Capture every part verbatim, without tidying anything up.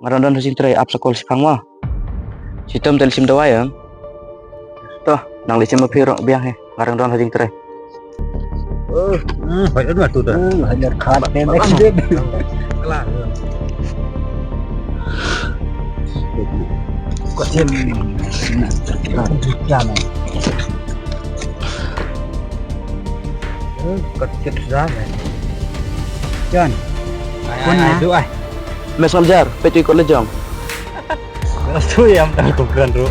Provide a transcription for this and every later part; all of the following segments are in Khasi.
nga dang don ha jingtrei, ap sa call shiphang mo. Shitom te leit shim dawai em. To, nang leit shim ma phi ruh biang hi. Nga dang don ha jingtrei. Oh, hmm, hoi ot nga tu dah. Hmm, hoi ot khat te mek sibit. Kala. Kot sip. Kot sip sudah, man. John. Ai, ai, ai, tu ai. Mes ngamjar, peit tu ikut lejong. Ras tu ïa mta ko kran ru.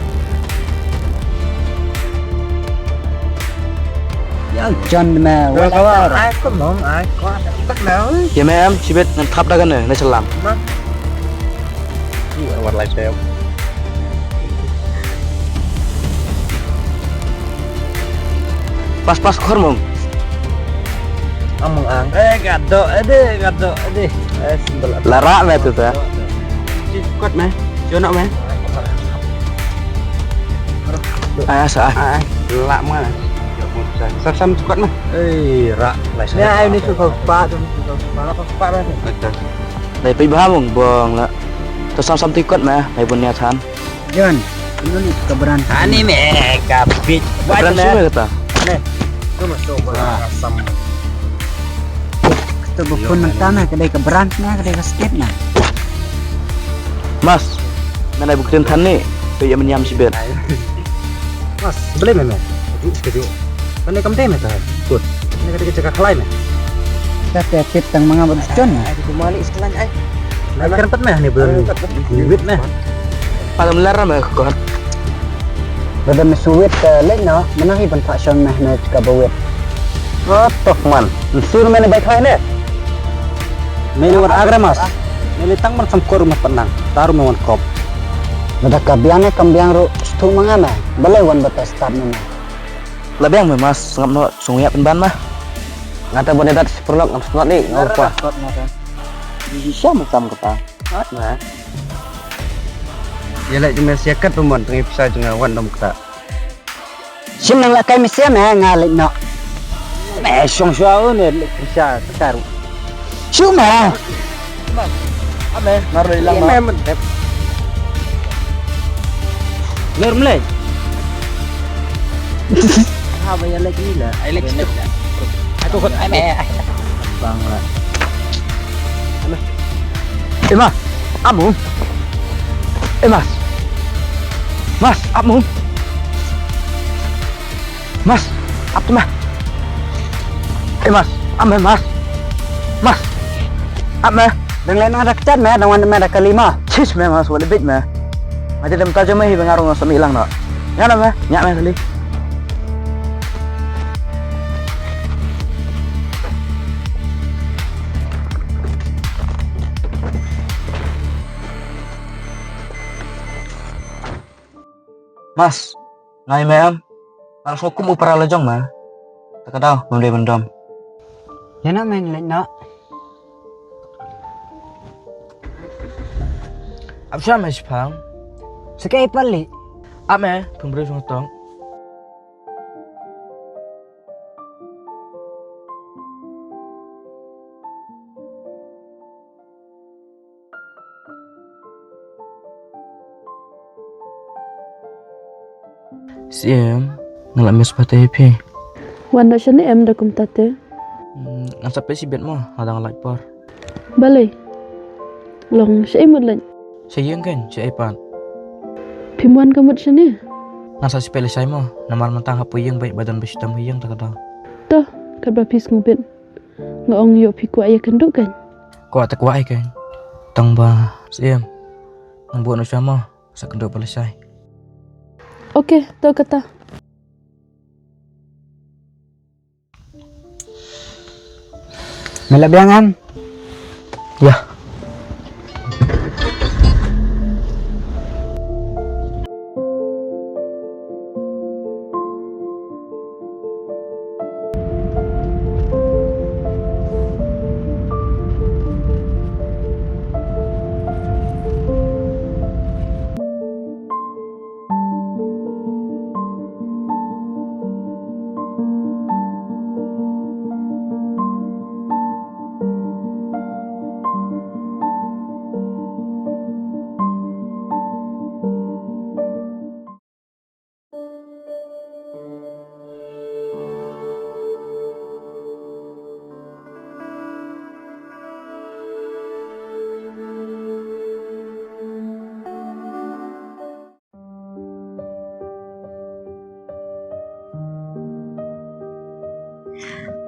Ïa jan me wala. Ai ko mom ai ko tak na. Ïa me em sibit ngan thap da kan ne selam. Ma. Ïa war lai sem. Pas pas khor mong. Among ang. Eh, gado, ade, gado, ade. Eh, sembel. Lara me tu ta. Kot me. Jonok me. Ah, sa. Ah, la ma. Sam sam kot me. Eh, ra. Ya, ini suka pa, suka pa, pa. Betul. Dai pi ba mong bong la. To sam sam tu kot me. Dai bun niat han. Jon, ino ni ka brand? Ani me ka bit. Brand shu me kata. Ne. Tu masuk bola asam. Kata ba phone mynta na ka dei ka brand na ka dei ka state na. Mas, men ai buktin than ni. Pe ïa men ïam sibit. Mas, beli me me. Kaju, kaju. Kan dei kam dei me ta. Good. Ni ka dei ka jaka khlai me. Ka te tip tang manga ba Jon. Ai tu mali seklan ai. Ai kan pat me ni beli. Wit me. Palam lar me kot. Ba da me suwit ka lek no, mana hi ban phah shon me ne ka ba wit. Oh, toh man. Sur me ne bai khai ne. Me le wat agra mas. Me le tang man sam kor me panang. Tar me wan kop. Ba da ka biang ne kam biang ru stu manga me. Ba le wan ba ta start me. La biang me mas ngap no sung yak ban ma. Ngata bone dat si pernok ngam snot ni ngam pa. Snot ngata. Di siam sam kata. At ma. Ïa leh jong me sia kat pemon tengi pisa jong nga wan dom kata. Sim nang la kai me sia me nga leh nok. Me shong shwa u ne leh pisa kata ru. Shu me. Ame, ngar leh lang ma. Ler mlei. Ha ba ïa leh ni la. Ai leh. Aku kot ame. Bang la. Ame. Eh, Mas, ap mo. Eh, Mas. Mas, ap mo. Mas, ap tu me. Eh, Mas, ap me, Mas. Mas, ap me. Dang leh na da kchat me, dang wan me da kali ma. Chis me, Mas, wat leh bit me. Nga te dem ta jong me hi ba nga rung sa mi lang no. Ïa na me, ïa me kali. Mas, ngai me em. Ngal sngewkum u para la jong ma. Ta ka daw, ngam dei ban dom. Ïa na me leit noh. Ap sha me shipang. Sa kaei pat lei. Ap me, pynbriew sngewtong. Siem, nga la miss pat te phi. Wan da shane em da kumta te. Hmm, ngan sa peit shibit mo, hadang lait por. Balei? Long shaei mut lait? Sha ïing kein, shaei pat. Phim wan ka mut shane? Ngan sa shu peit lashai mo, namar mynta nga hap poi ïing beit ba don ba shitom ha ïing ta ka daw. To, katba phi sngewbit. Nga ong ïoh phi kwah ïakynduh kein. Kwah te kwah ei kein. Tang ba siem. Ngan buh noh sha mo. Sa kynduh ba lashai. Ok, to kata. Me la biang em? Ïa.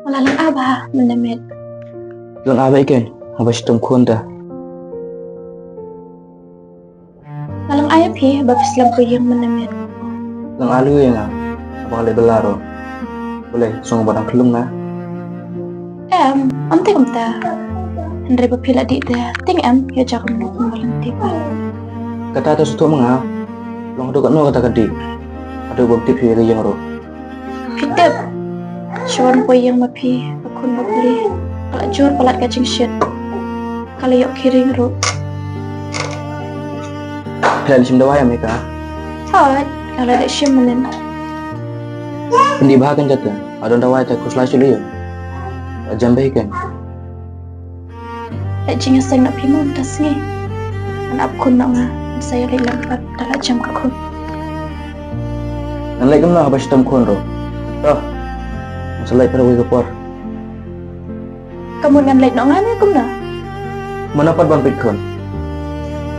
Nga la lynga bha mynne miet. Lynga bha ïa kane, haba shitom khun te. Nga la lynga ïa phi ba phi slem poi ïing mynne miet. Lynga lei ïa nga, haba nga leh bylla ruh. Balei, sngew ba dang khlung nga? Em, ym te kumta. Hynrei ba phi la dih te, tieng em ïoh jia kumno kumba lynti pat. Kata te sngewthuh ma nga. Long haduh katno kata ka dih? Haduh ba tip phi ïa ka ïing ruh. Phi tip, shuwa ban poi ïing ma phi, ka khun bapli ka la jur palat ka jingshit. Ka la ïoh ki ring ruh. Phi la leit shim dawai em ïa ka? Hooid, nga la leit shim mynnin. Pyndih bha kan jate, ha don dawai te khuslai shuh lei ïa. Jam bha kan. Leh jingïaseng na phi mo mynta sngi. Ngan ap khun noh nga, ngan sa ïaleit lang pat da la jem ka khun. Ngan leit kumno haba shitom khun ruh? To. Ngan sa leit pat kawei ka por. Ka mut ngan leit noh nga ne kumno? Mano pat ban peit khun?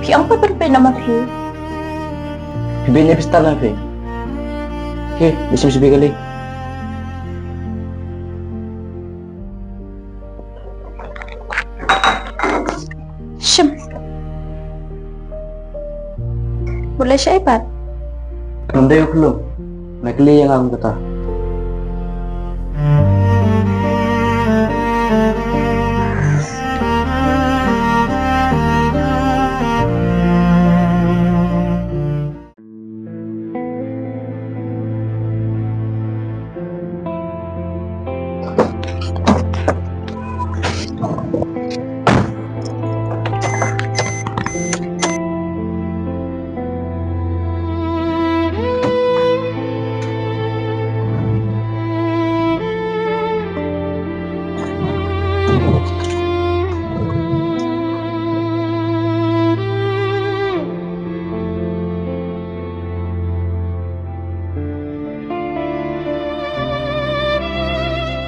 Phi ong pat ban peit noh ma phi. Phi beiñ ne phi stad na phi? Phi, beiñ shim shi bik kali. Shim. Mut lei shaei pat? Ngam dei u khlung. Me kylli ïa nga kum kata.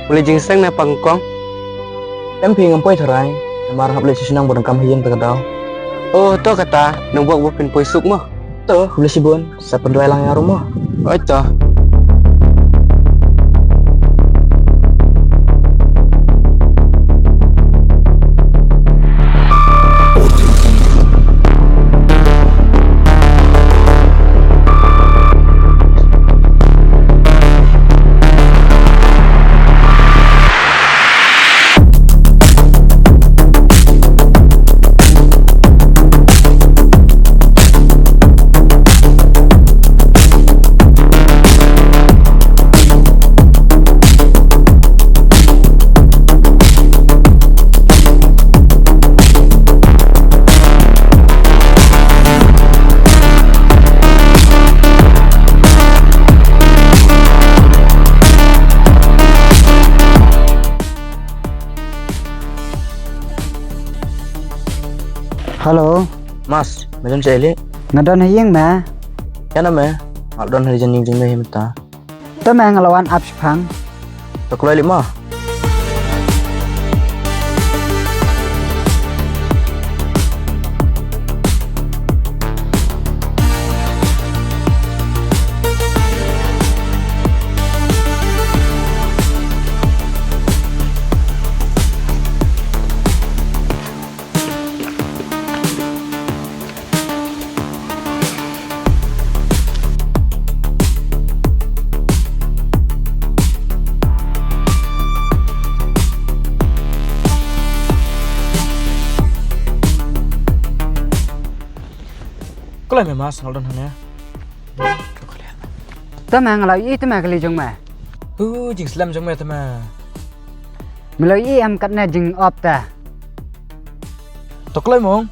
Pule jingseng na pangkong. Em phi ngam poi tharai. Namar hap leit sha shnong ba dang kam ha ïing ta ka daw. Oh, to kata, nang bok bok phin poi suk mo. To, pule shibun. Sa pynduwai lang ïa nga ruh mo. Oi to. Hello. Mas, me don shaei leh? Nga don ha ïing me. Ïa na me, nga don ha ïing jong me hi mynta. Te me nga la wan ap shipang. To kloi leh mo. Kloi me Mas, nga la don hangne. Te me nga la ïohi te me kali jong me. Hu, jingslem jong me te me. Me la ïohi em katne jingop te. To kloi mo.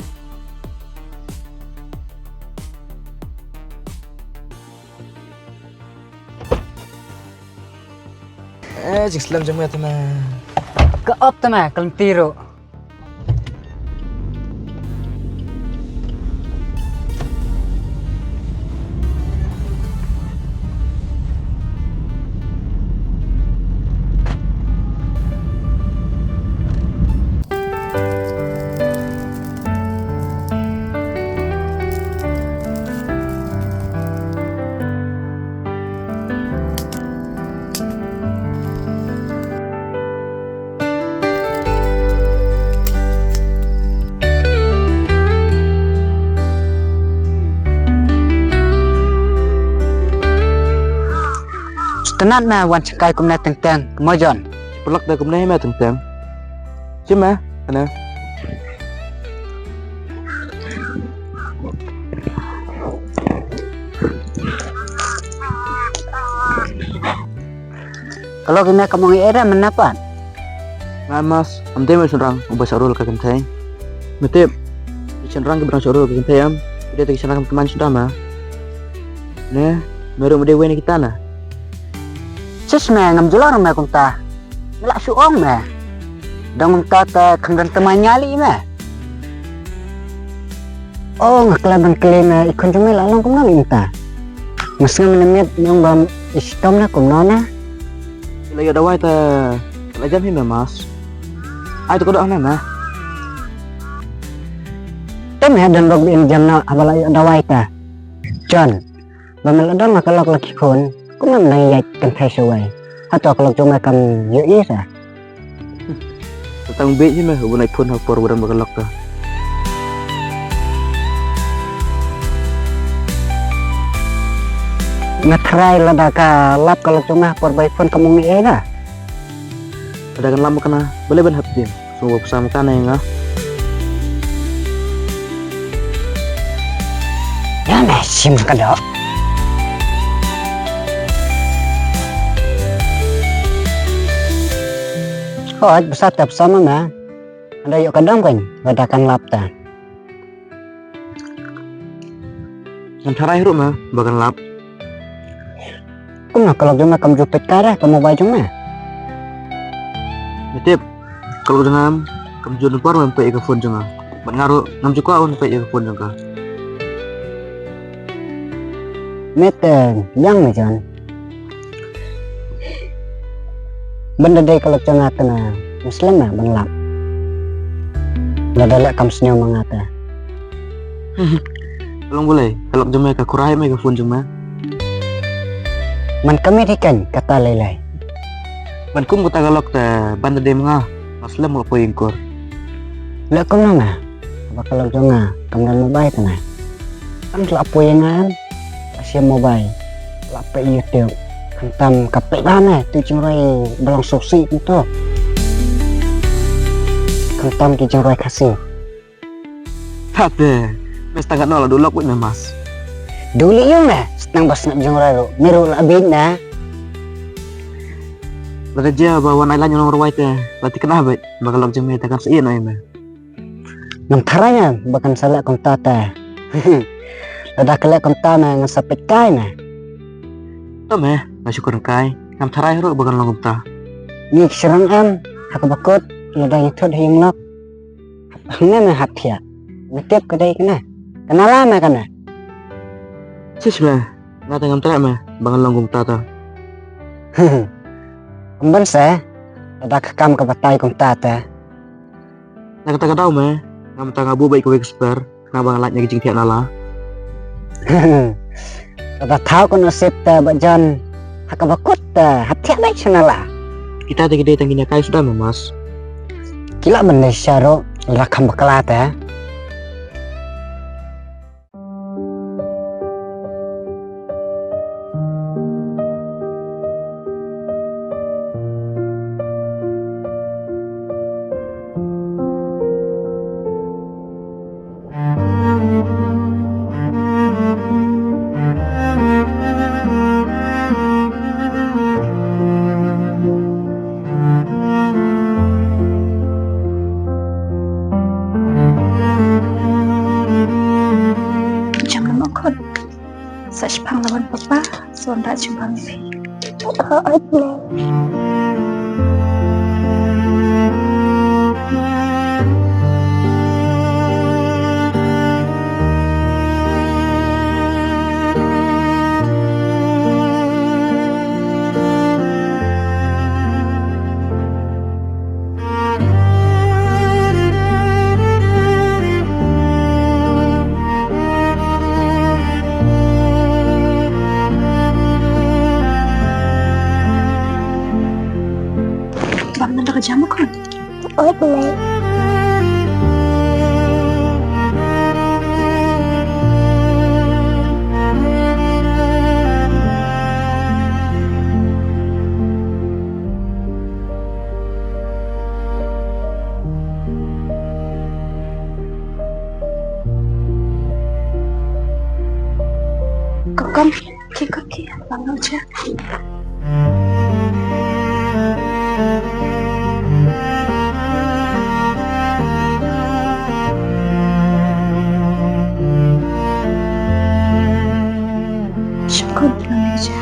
Eh, jingslem jong me te me. Ka op te me, ka lynti ruh. Nat me wan shakai kumne teng teng, mo John. Pulak da kumne me teng teng. Shim me, ane. Ka lok ine kam ong ïa ira mynne pat. Nga mas, am dei me shynrang uba shah rul ka kynthei. Me tip, ki shynrang kiba dang shah rul ka kynthei em, ki dei te ki shynrang tymmen shuh da me. Ne, me ruh me dei wei na kita na. Shisha me, ngam ju long ruh me kumta. Me lah shu ong me. Dang kumta te kham don thymmai ïa lei me. Oh, nga klet ban kylli me, i khun jong me la long kumno mynta? Nga sngew mynne miet me ong ba i shitom na kumno na? La ïoh dawai te la jan hi me mas. Ai te ko doh na me. Te me don bok ba im jam na haba la ïoh dawai te. John, ba me la don la ka lok la ki khun, kumno me dang ïaid kynthei shawei? Hato ka lok jong me kam ïohi sa? Tang beit hi me, u ban ai phone ha por ba dang ba ka lok ka. Nga tharai lada ka lap ka lok jong me ha por ba ai phone kam ong ei ei da. Lada kan lap ma ka na, balei ban hap dien. Sngewbha pisa ma ka ne nga. Ïa me shim ka doh. Hooid, pisa te pisa ma me. Hynda ïoh ka dam kan, lada kan lap te. Ngan tharai ruh me ba kan lap. Kumno ka lok jong me kam ju peit kai re ka mobile jong me? Me tip, ka lok jong nga kam ju don por ban peit ïa ka phone jong nga. Bad nga ruh ngam ju kwah ban peit ïa ka phone jong ka. Me te biang me John. Ban da dei ka lok jong nga te na, nga slem na ban lap. Lada leh kam sniew ma nga te. Long balei, ka lok jong me ka kurai me ka phone jong me. Man ka me dei kan kata lei lei. Man kum kata ka lok te ban da dei ma nga, nga slem ma ka poi ïing kur. Leh kumno nga. Ba ka lok jong nga kam don mobile te na. Kam la poi ïa nga em. La shim mobile. La peit YouTube. Khamtam ka peit ba ne tu jingrwai ba long suk si tu. Khamtam ki jingrwai Khasi. Tate, me stang katno la du lok wit me mas. Du li ïa me, stang ba sngap jingrwai ruh. Me ruh la bit na. Lada jia ba wan ai lait nong rwai te, la ti kena bit, ba ka lok jong me te kan sa ïa noi me. Ngam tharai em ba kan sa leh kumta te. Lada ka leh kumta me ngan sa peit kai me. To me, nga shukur kai. Ngam tharai ruh ba kan long kumta. Ngi ki shrang em, ha kaba kut, lada ngi thut ha ïing lok. Hangne me hap thiah. Me tip ka dei kane. Ka na la me kane. Shish me, nga te ngam tharai me ba kan long kumta te. Kumban se, lada ka kam ka batai kumta te. Na kata ka daw me, nga mynta nga buh beit kawei ka spare, khnang ba ngan lait na ki jingthiah na la. Kaba thaw ka nasib te Bah John, ha kaba kut te, ha thiah beit sha na la. Kita te ki dei tang ki nia kai suda me mas. Ki lah ban dei sha ruh, lada kham bakla te. Jam lama khun. Sa shipang lawan papa, sa wan da shipang ni. Bam na da ka jam ko. Oi, pulai. Kon, ki, kon, ki, bang no cha. Shukon, bang no cha.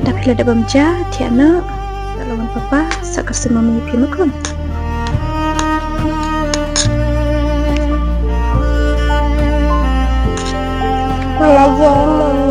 Da phi la dep bam ja, thiah noh. Sa la wan papa, sa ka sima mami phi ma khun. Wala je mami.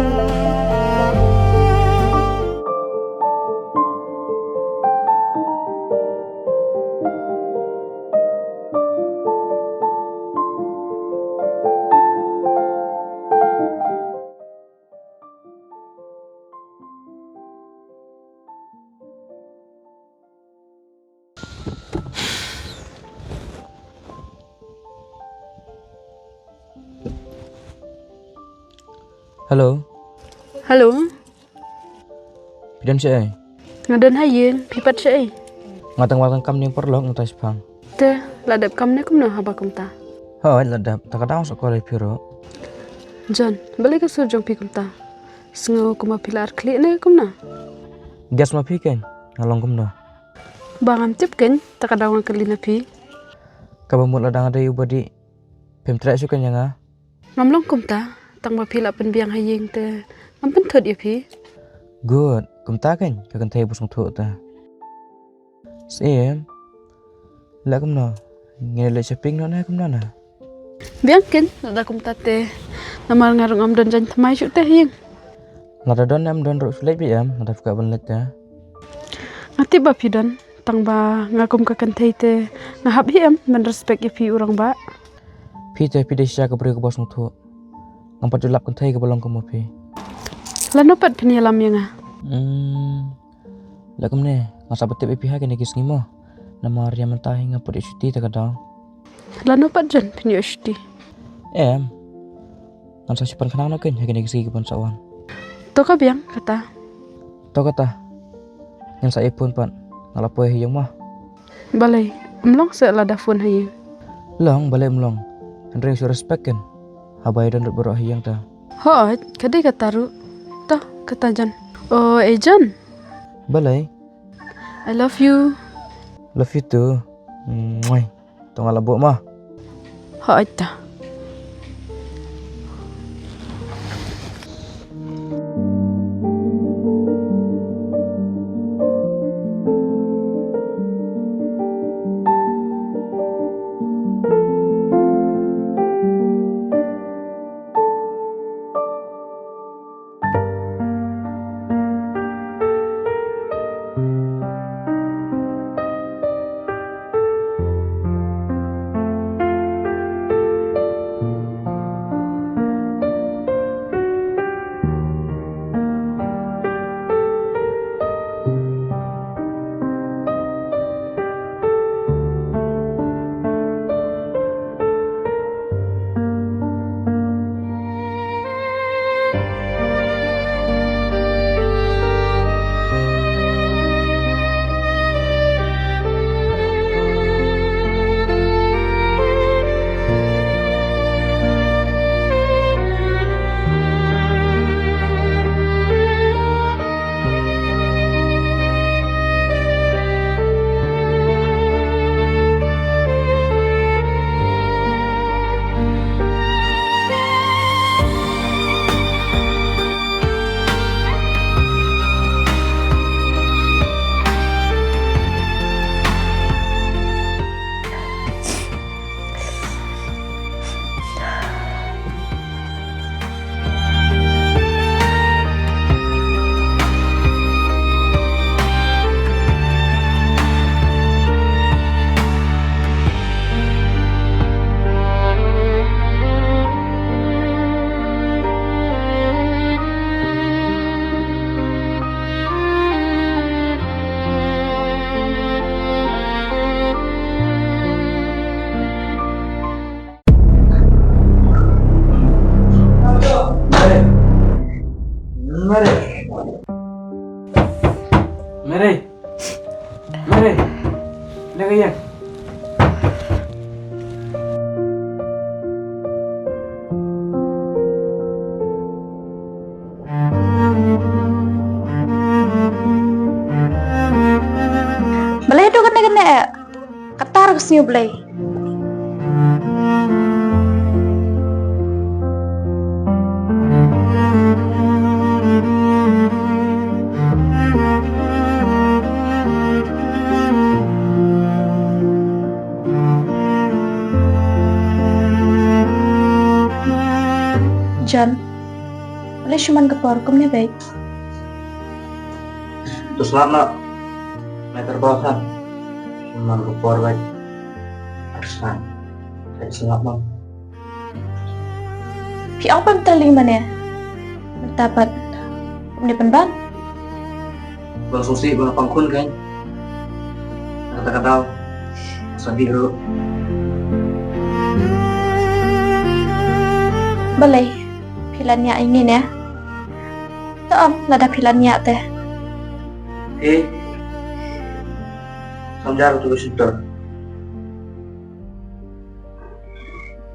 Hello. Hello. Phi don shaei? Nga don ha ïing, phi pat shaei? Nga tang wad kam ning paralok, nga tang shipang. Te, la dep kam ne kumno haba kumta? Hooid, la dep, ta ka daw sa call ïa phi ruh. John, balei ka sur jong phi kumta? Sngew kumba phi la ar khlieh ne kumno? Guess ma phi kein, nga long kumno? Ba ngam tip kein, ta ka daw nga kylli na phi. Kaba mut lada nga dei uba dih, phim treh shuh kein ïa nga? Ngam long kumta, tang ba phi la pynbiang ha ïing te ngam pynthut ïa phi. Good, kumta kein ka kynthei ba sngewthuh te. Siem, leh kumno? Ngin leit shopping noh ne kumno na? Biang kein, lada kumta te. Namar nga ruh ngam don jaiñ thymmai shuh te ha ïing. Lada don ne ym don ruh shu leit beit em, lada phi kwah ban leit te. Nga tip ba phi don, tang ba nga kum ka kynthei te nga hap hi em ban respect ïa phi u rangbah. Phi te phi dei shisha ka briew kaba sngewthuh. Ngam pat ju lap kynthei kaba long kum ma phi. Lano pat phin ïalam ïa nga? Hmm. Leh kumne, nga sa pyntip ïa phi ha kine ki sngi mo. Namar ïa mynta hi nga put ïoh shuti ta ka daw. Lano pat John phin ïoh shuti? Em. Ngan sa shu pynkhnang noh kein ha kine ki sngi ki ban sa wan. To ka biang kata. To kata. Ngan sa ïa phone pat. Nga la poi ha ïing mo. Balei, ym long seh lada phone ha ïing? Long, balei ym long? Hynrei shu respect kein. Haba ïa don ruh baroh ha ïing ta. Hooid, ka dei kata ruh. To, kata John. O, eh John. Balei? I love you. Love you too. Mwah. To nga la buh mo. Hooid ta. Mary. Mary. Leh ka ïa. Balei to kane kane? Katar ka sniew Blei. Jan, balei shu man ka por kumne beit? To sngap noh. Nai tyrba san. Shu man ka por beit. Ar san. Beit sngap noh. Phi ong pyntrei lyngngoh mane. Mynta pat kumne pynban. Ba sngewsih ba nga pang khun kan. Kata ka daw. Sa dih ruh. Balei phi la ñiah ïa ngi ne? To ong lada phi la ñiah te. Eh. Sam jar tu ka shyntur.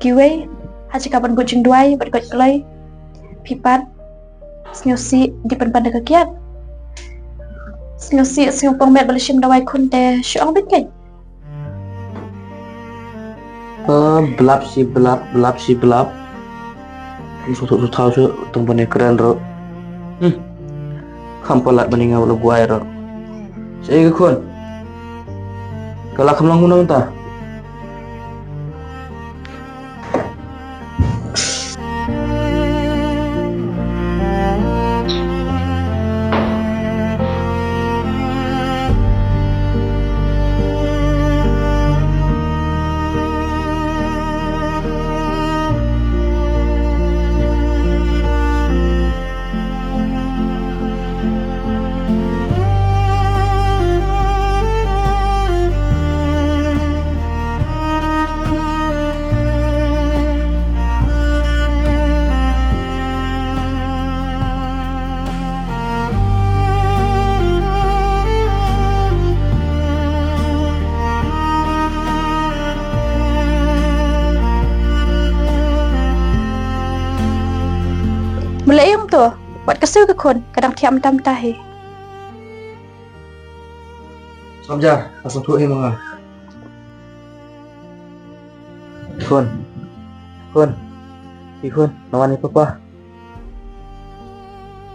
Kiwei ha jaka ban buh jingduwai bad koit kloi. Phi pat sngewsih dei pynban da ka kiad. Sngewsih sngewpong met ba la shim dawai khun te shu ong beit kein. Ah, blap shi blap, blap shi blap. Shu shu shu thaw shu tang ban ïakren ruh. Hmm. Kham palat ban ïa nga ba la buaid ruh. Shaei ka khun? Ka la kham long kumno mynta? Mula ïa um to, wat ka siew ka khun, ka dang thiah mynta mynta hi. Samja, ka sngewthuh hi ma nga. Khun. Khun. Phi khun, la wan ïa papa.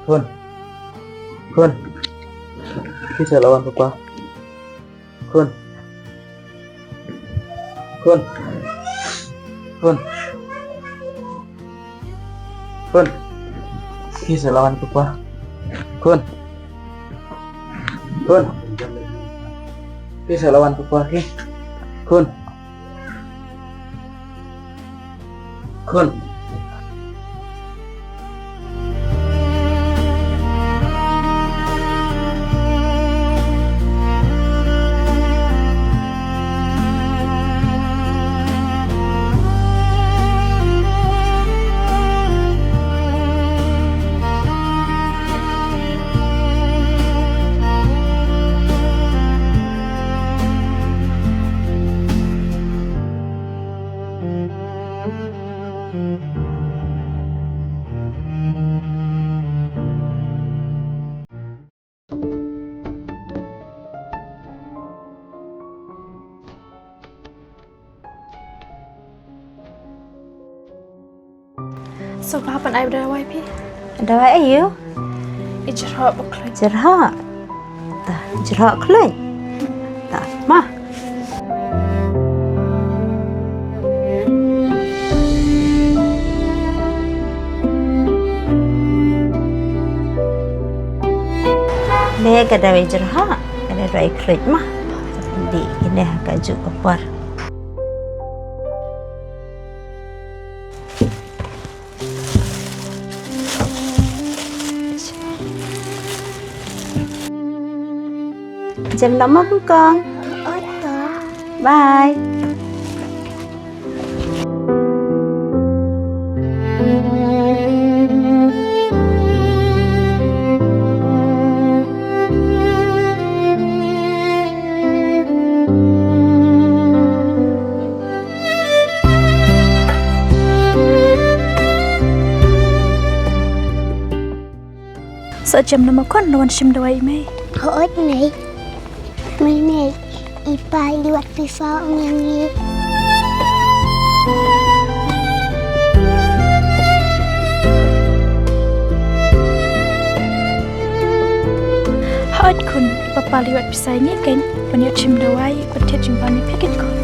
Khun. Khun. Phi sa la wan papa. Khun. Khun. Khun. Khun. Phi sa la wan papa. Khun. Khun. Phi sa la wan papa hi. Khun. Khun. Sngewbha ban ai dawai phi. Dawai aiu? I jrhoh ba khluit. Jrhoh. Ta, jrhoh khluit. Ta, ma. Ne ka dawai jrhoh, ka dawai khluit ma. Di kine ka juh ka por. Jem noh ma pukong. Bye. Ot jam na ma khun, na wan shim dawai i mei. Hooid mei. Mei mei. I pa i wat pisa ong ïa ngi. Hooid khun, i papa i wat pisa ïa ngi kein ban ïoh shim dawai. Pynthit jingbam ïa phi kein khun.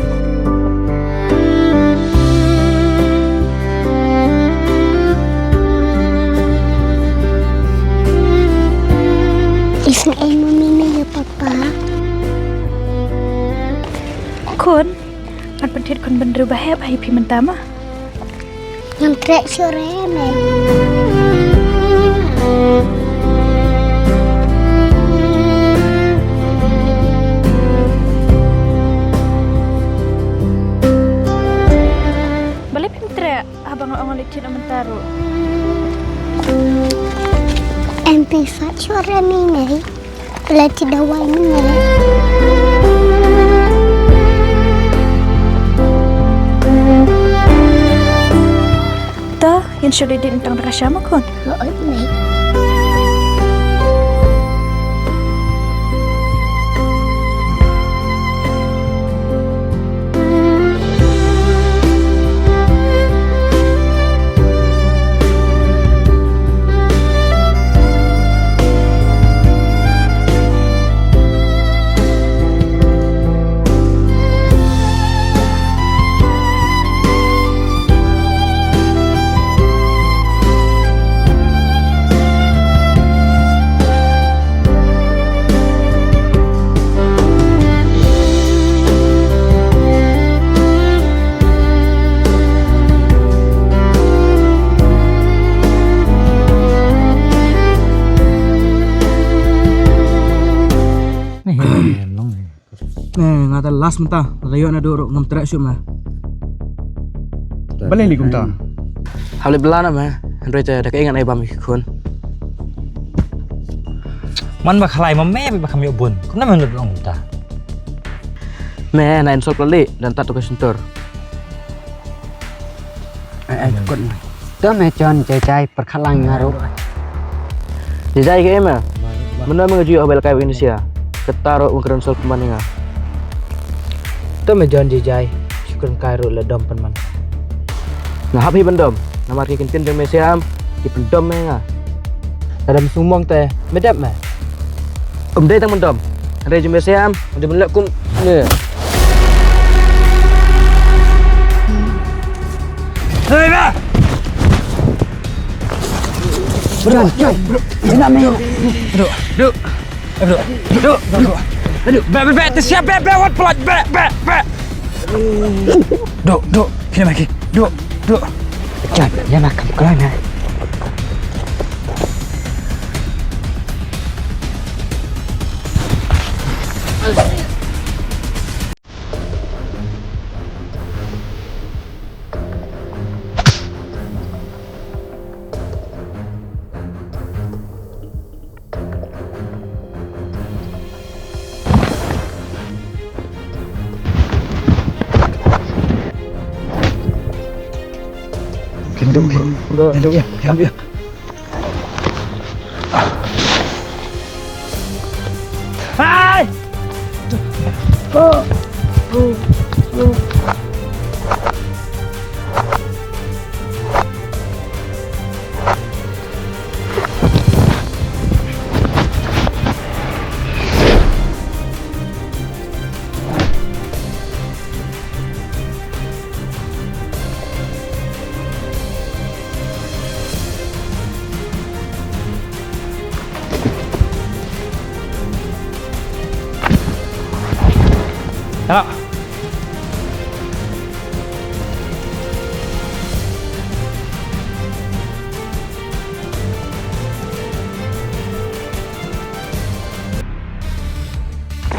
Isn't it mommy me your papa? Khun, ngan pynthit khun bynriew ba hep ha ïa phi mynta ma. Ngam treh shuh re me. Balei phim treh haba nga ong leit thied noh mynta ruh? Em phi sat shuh re me mei. Leit thied dawai mynne. To, ngin shu leit dien tang da ka sha ma khun. Hooid mei. Ni, ni, long ni. Eh, nga ta last mynta, nga ta ïoh naduh ruh ngam treh shuh ma. Balei lei kumta? Hap leit bylla noh me, hynrei te da kaei ngan ai bam ïa ki khun. Man ba khlaiñ ma me ba kham ïoh bun. Kumno me nud ong kumta? Me na insult lali dan tat tu ka shyntur. Ai, ai, kut mai. To me John, Jai Jai, pyrkhat lang nga ruh. Jai Jai kaei me? Mynno me nga ju ïoh ha bai lehkai bad Indonesia? Kata ruh wan kren sol pynban ïa nga. To me John, Jai Jai, shu kren kai ruh la dom pynban. Nga hap hi ban dom. Namar ki ktien jong me Siam ki pyndom me ïa nga. Lada me sngewmong te me dep me. Ym dei tang ban dom. Hynrei jong me Siam, ym dei ban leh kum ne. Hei ba! Bro, bro, bro. Bro, bro. Eh, bro, bro, bro. Aduh, bek, bek, bek, te siap, bek, bek, wat pelat, bek, bek, bek. Dok, dok, kena mai ki. Dok, dok. Jan, jan makan keluar na. Kenduk, kenduk ya, kenduk ya. Hai!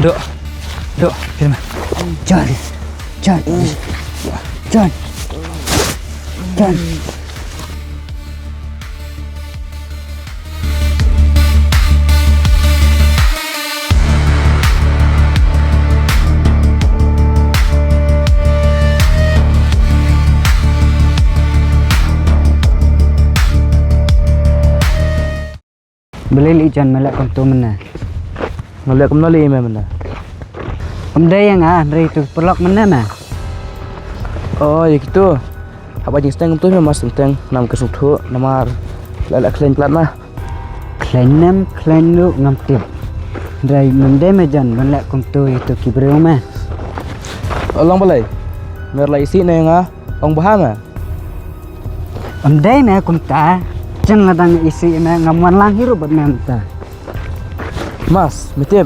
Dok, dok, kena. John, John, John, John. Balei lei John me leh kumto mynne? Nga leh kumno lei me mynne? Ym dei ïa nga, hynrei tu paralok mynne me. Oh, ïa kito. Haba jingsteng kumto me mas teng teng, ngam kyrsngewthuh namar la leh khlaiñ palat ma. Khlaiñ ne em khlaiñ ruh ngam tip. Hynrei ym dei me John ban leh kumto ïa kito ki briew me. Oh, long balei? Me la isih ne ïa nga? Ong bha me. Ym dei me kumta. Jan la dang isih me, ngam wan lang hi ruh bad me mynta. Mas, me tip.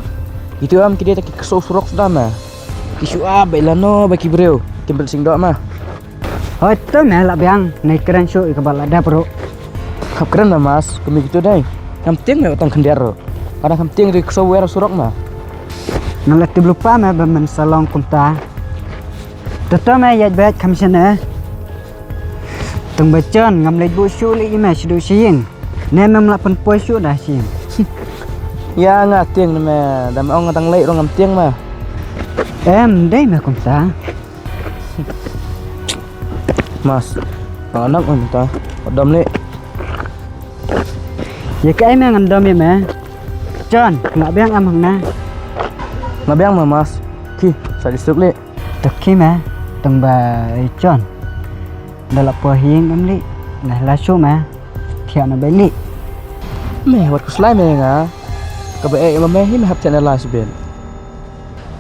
Kito em ki dei ta ki ksew surok suda me. Ki shu ap beit lano bad ki briew. Kim bit singdoh me. Hoi to me la biang, nai kren shuh ïa kaba la dep ruh. Hap kren me Mas, kum ïa kito dei. Ngam tieng me ba tang khyndiat ruh. Ka dang kham tieng ïa ki ksew wer surok me. Nga la tip lypa me ba men sa long kumta. To to me ïaid beit kham shane. Tang ba John ngam leit buh shuh lei ïa me shaduh sha ïing. Ne mem lah pynpoi shuh da sha ïing. Ïa nga tieng ne me, da me ong nga dang leit ruh ngam tieng me. Em dei me kumta. Mas, nga nang ong ta, dom lei. Ïa kaei me ngan dom ïa me. John, nga biang em hangne. Nga biang me Mas. Ki, sa di suk lei. To ki me, tang ba i John. Da la poi ha ïing em lei. Nga la shu me. Thiah na bai lei. Me, wat khuslai me nga. Kaba eh ïa me hi me hap thiah na la sibel.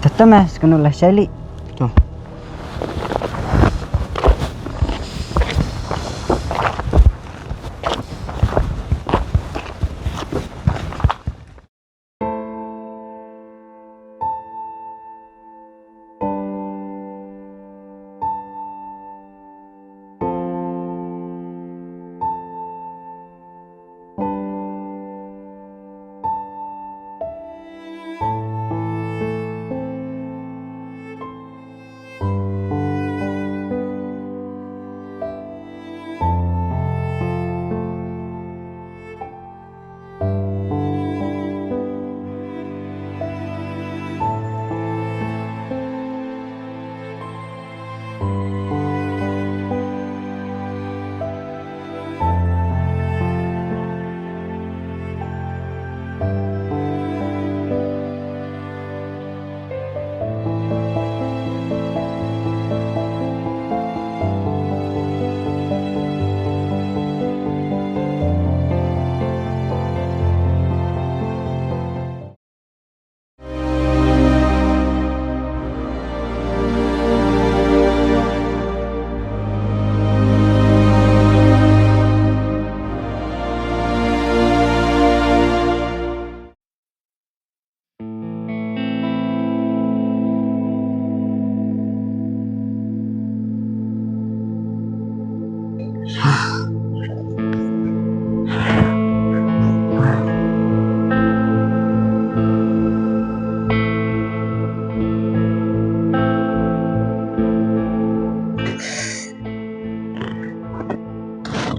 To to me, sa kano la shai lei. To.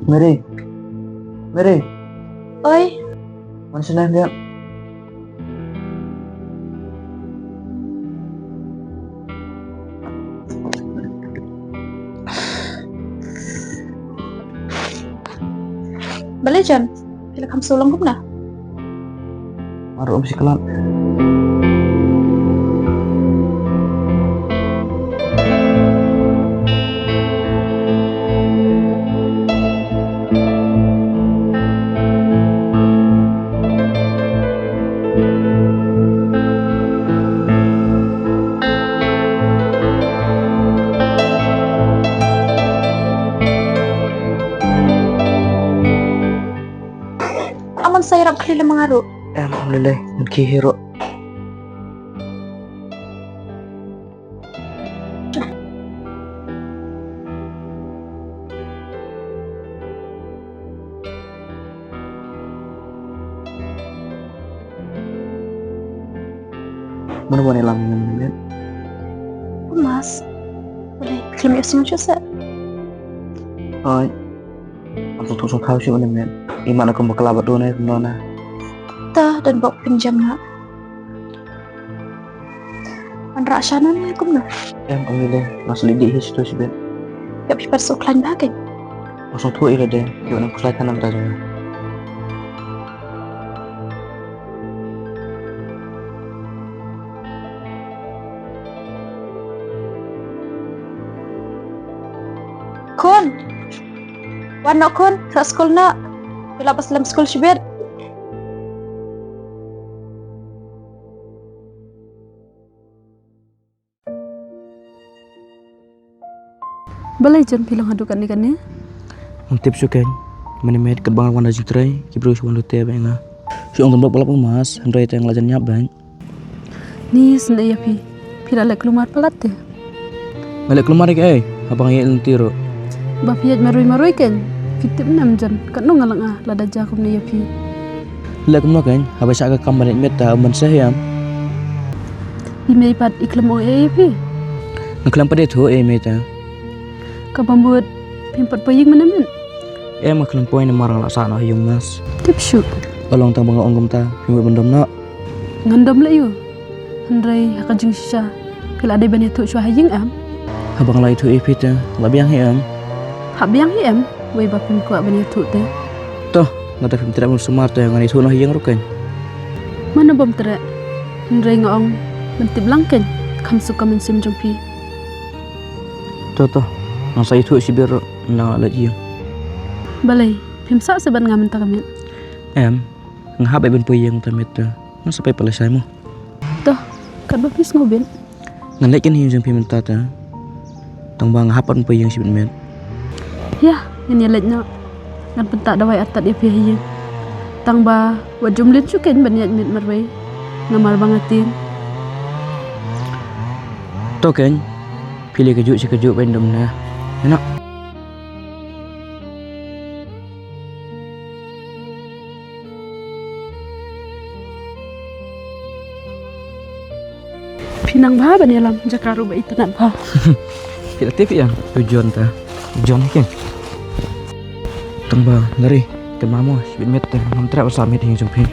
Mary. Mary. Oi. Wan shane biang. Balei John? Phi la kham siew lang kumno? Mar um shi klan. Aman sa ïarap khlieh lem ma nga ruh. Em, alhamdulillah, ngan khie hi ruh. Mano ba wan ïalam ïa nga mynne? Mas. Balei, khlem ïohsngew shuh seh? Hooid. Ngam sngewthuh sngewthaw shuh mynne. Imat na kum bakla bad duna kumno na. Ta don bok pynjem nga. Wanrah shano ne kumno? Em, ong ïa lei, nga shu leit dih hi shito shibit. Ïap, phi pat shu khlaiñ bha kein. Nga sngewthuh ïa lade, ïa u nang khuslai than na bynta jong nga. Khun. Wan noh khun, sa skul noh. Phi lah ban slem skul shibit. Balei John phi long haduh katne katne? Ngam tip shuh kein. Mynne miet katba nga wan da jingtrei, ki briew shu wan lute bad nga. Shu ong tang ba pynlap u Mas, hynrei te nga la jan ïap bad. Ni sngewbha ïa phi. Phi la leh kulmar palat te? Nga leh kulmar ïa kaei? Haba nga ïaid lynti ruh. Ba phi ïaid marwei marwei kein. Phi tip ne em John, katno nga lynga lada jia kumne ïa phi. Leh kumno kein, haba shah ka kam ban ïaid miet te ym ban sah ïa em. I mei pat i khlem ong ei ei ïa phi? Nga khlem pat ïathuh ei ei mei te. Kaba mut phim pat poi ïing mynne miet? Em, nga khlem poi namar nga la sah noh ha ïing Mas. Tip shuh. Ka long tang ba nga ong kumta, phi mut ban dom noh? Ngan dom leh ïa u. Hynrei ha ka jingshisha phi la dei ban ïathuh shuwa ha ïing em? Haba nga la ïathuh ïa phi te, la biang hi em? Hap biang hi em, wei ba phim kwah ban ïathuh te? To, lada phim treh ban sumar te ngan ïathuh noh ha ïing ruh kein. Mano bym treh? Hynrei nga ong ban tip lang kein, kham suk ka mynsiem jong phi. To to, ngan sa ïathuh shibit ruh, ngan leit ïing. Balei, phim sah seh bad nga mynta ka miet? Em, nga hap beit ban poi ïing mynta miet te. Ngan sa peit pat lashai mo. To, katba phi sngewbha. Ngan leit kein ha ïing jong phi mynta te. Tang ba nga hap pat ban poi ïing shibit miet. Ïa, ngan ïaleit noh. Ngan pyntah dawai artat ïa phi ha ïing. Tang ba wat ju mlien shuh kein ban ïaid miet marwei. Namar ba nga tieng. To kein, phi leh kajuh shi kajuh ban dum na. Ïa noh. Phi nang bha ban ïalam jaka ruh ba itynnad bha. Phi la tip ïa u John ta. John hi kein. Tang ba lari kynmaw mo shibit miet te ngam treh ban sah miet ha ïing jong phi.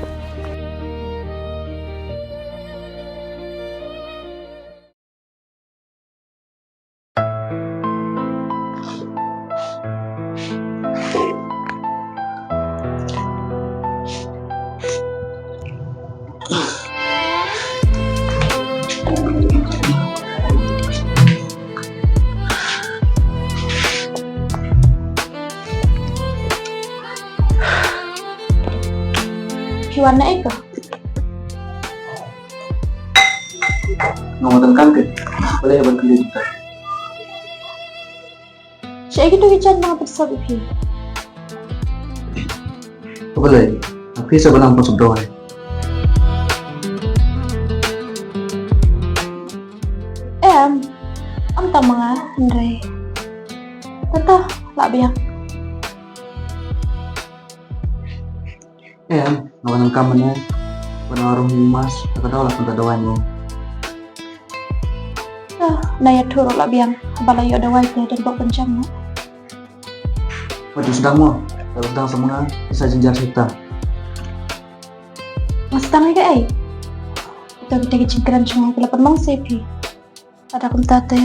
Phi wan na ei ko? Nga wan donkam kein. Balei ban kylli kumta? Shaei kito ki jaiñ ba nga pynsop ïa phi? Balei? Phi sa ba nang pynsop dawai? Em, ym tang ma nga hynrei. Tata, lah biang. Em, nga wan donkam mynne. Wan ïa u Mas, ta ka daw la pynta dawai mo. Ah, na ïathuh ruh lah biang, haba la ïoh dawai te don bok pynjam mo. Wat ju sdang mo, la sdang sa ma nga, sa jynjar sa ita. Nga sdang ïa kaei? Ito kita ki jingkren jong nga ki la pynmong sa ïa phi. Lada kumta te,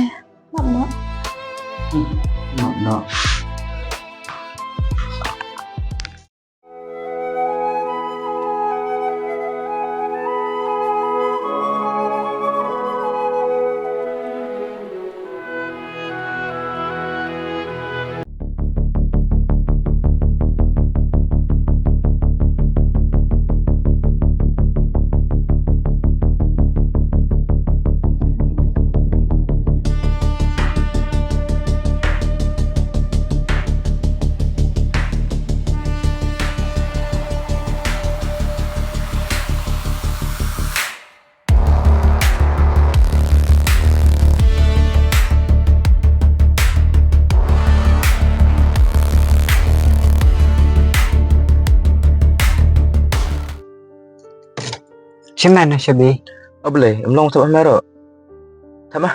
nap noh. Hmm, nap noh. Shim me na shabi. O Blei, em long thap me ruh. Thap ma.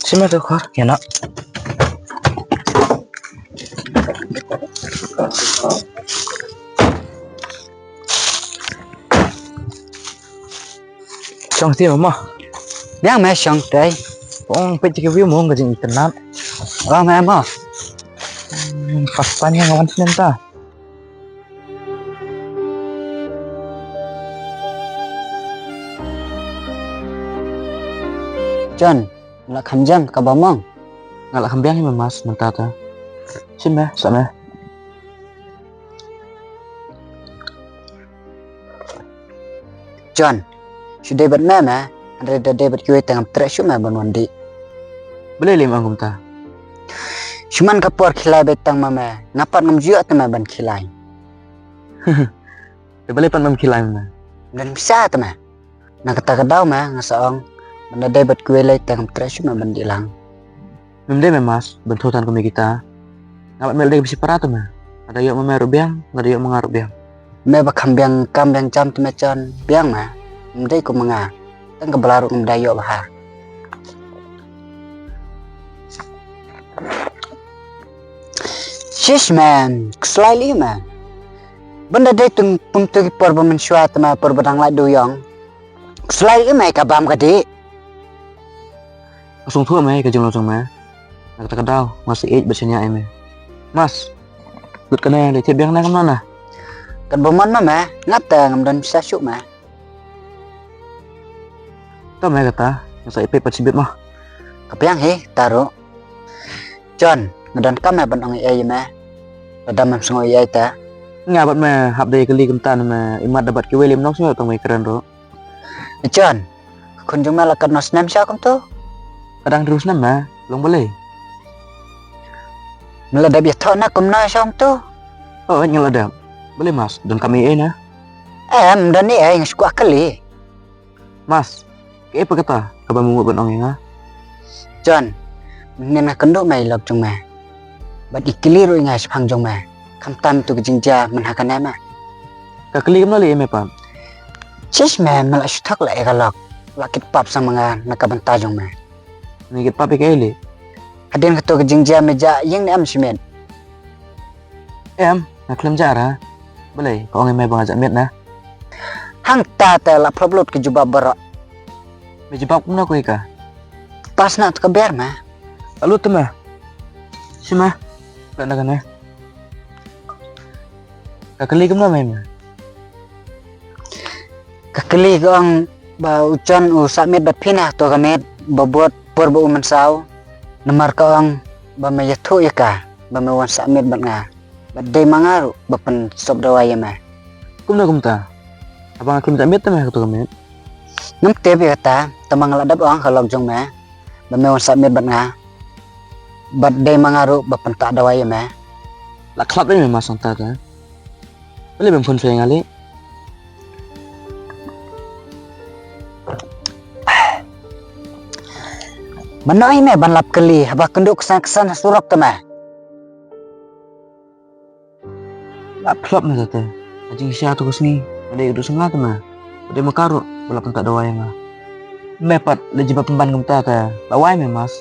Shim me to khor, ïa noh. Shong ti ma. Biang me shong te. Pong peit ki view mo ka jingitynnad. Ong me mo. Hmm, first time nga wan sien ta. John, la kham jam kaba mong. Nga la kham biang hi ma Mas mynta ta. Shim me, sah me. John, shu dei bad me me, hynrei da dei bad kiwei te ngam treh shuh me ban wan dih. Balei lei me ong kumta? Shu man ka por khilai beit tang ma me, nga pat ngam ju ïoh te me ban khilai. Te balei pat mem khilai me? Don pisa te me. Na kata ka daw me nga sa ong, ban da dei bad kiwei lei te ngam treh shuh me ban dih lang. Mem dei me Mas, ban thoh than kum ïa kita. Nga bad me la dei ka bisi para te me. Nga da ïoh ma me ruh biang, nga da ïoh ma nga ruh biang. Me ba kham biang kam biang jam te me John, biang me. Mem dei kum ma nga. Tang ka Bala ruh ngam da ïoh bha. Shish man, khuslai lei me. Ban da dei tung pum tu ki por ba mynshuwa te me, por ba dang lait dewïong. Khuslai lei me, ka bam ka dih. Ka sngewthuh me ka jinglong jong me. Na kata ka daw nga sa ïeit bad shaniah ïa me. Mas, lut kane, leit thied biang na kumno na? Katba mon ma me, nga te ngam don pisa shuh me. To me kata, nga sa ïa peit pat shibit mo. Ka biang hi, ta ruh. John, nga donkam me ban ong ei ei ïa me. Lada mem sngew ei ei te. Nga bad me hap dei kylli kumta ne me, imat da bad kiwei lei, mem nongsngew tang me kren ruh. John, ka khun jong me la katno snem sha kumto? Ka dang hynriew snem me, long balei? Me la dep ïathoh na kumno sha kumto? Oh, nga la dep. Balei Mas, donkam ei ei na? Em, don ei ei, nga shu kwah kylli. Mas, kaei pat kata kaba me mut ban ong ïa nga? John, mynhynnin nga kynduh me ïa i lok jong me. Bad i kylli ruh ïa nga shaphang jong me. Khamtam tu ka jingjia mynha kane me. Ka kylli kumno lei ïa me pat? Shish me, me la shu thok leh ïa ka lok. La kit pap sang ma nga na ka bynta jong me. Me kit pap ïa kaei lei? Hadien kato ka jingjia me jah ïing ne em shimet? Em, nga khlem jah re. Balei, ka ong ïa me ba nga jah miet na? Hangta te la phlop lut ka jubab baroh. Me jubab kumno ko ïa ka? Pass na to ka ber me. La lut te me. Shim me. Pynlait na kane. Ka kylli kumno me me? Ka kylli ka ong ba u John u sah miet bad phi na to ka miet ba bud por ba u mynsaw. Namar ka ong ba me ïathuh ïa ka ba me wan sah miet bad nga. Bad dei ma nga ruh ba pynsop dawai ïa me. Kumno kumta? Haba nga khlem jah miet te me ha kato ka miet? Ngam tip ïa kata, tangba nga la dep ong ha lok jong me ba me wan sah miet bad nga. Bad dei ma nga ruh ba pyntah dawai ïa me. La khlad beit me Mas hangta te. Balei mem phone shuwa ïa nga lei? Mano hi me ban lap kylli haba kynduh ksan ksan ha surok te me. La phlop me te. Ka jingshisha tu ka sngi nga dei ka duh sngewbha te me. Ka dei ma ka ruh ba la pyntah dawai ïa nga. Me pat la jubab pynban kumta te. La wai me Mas.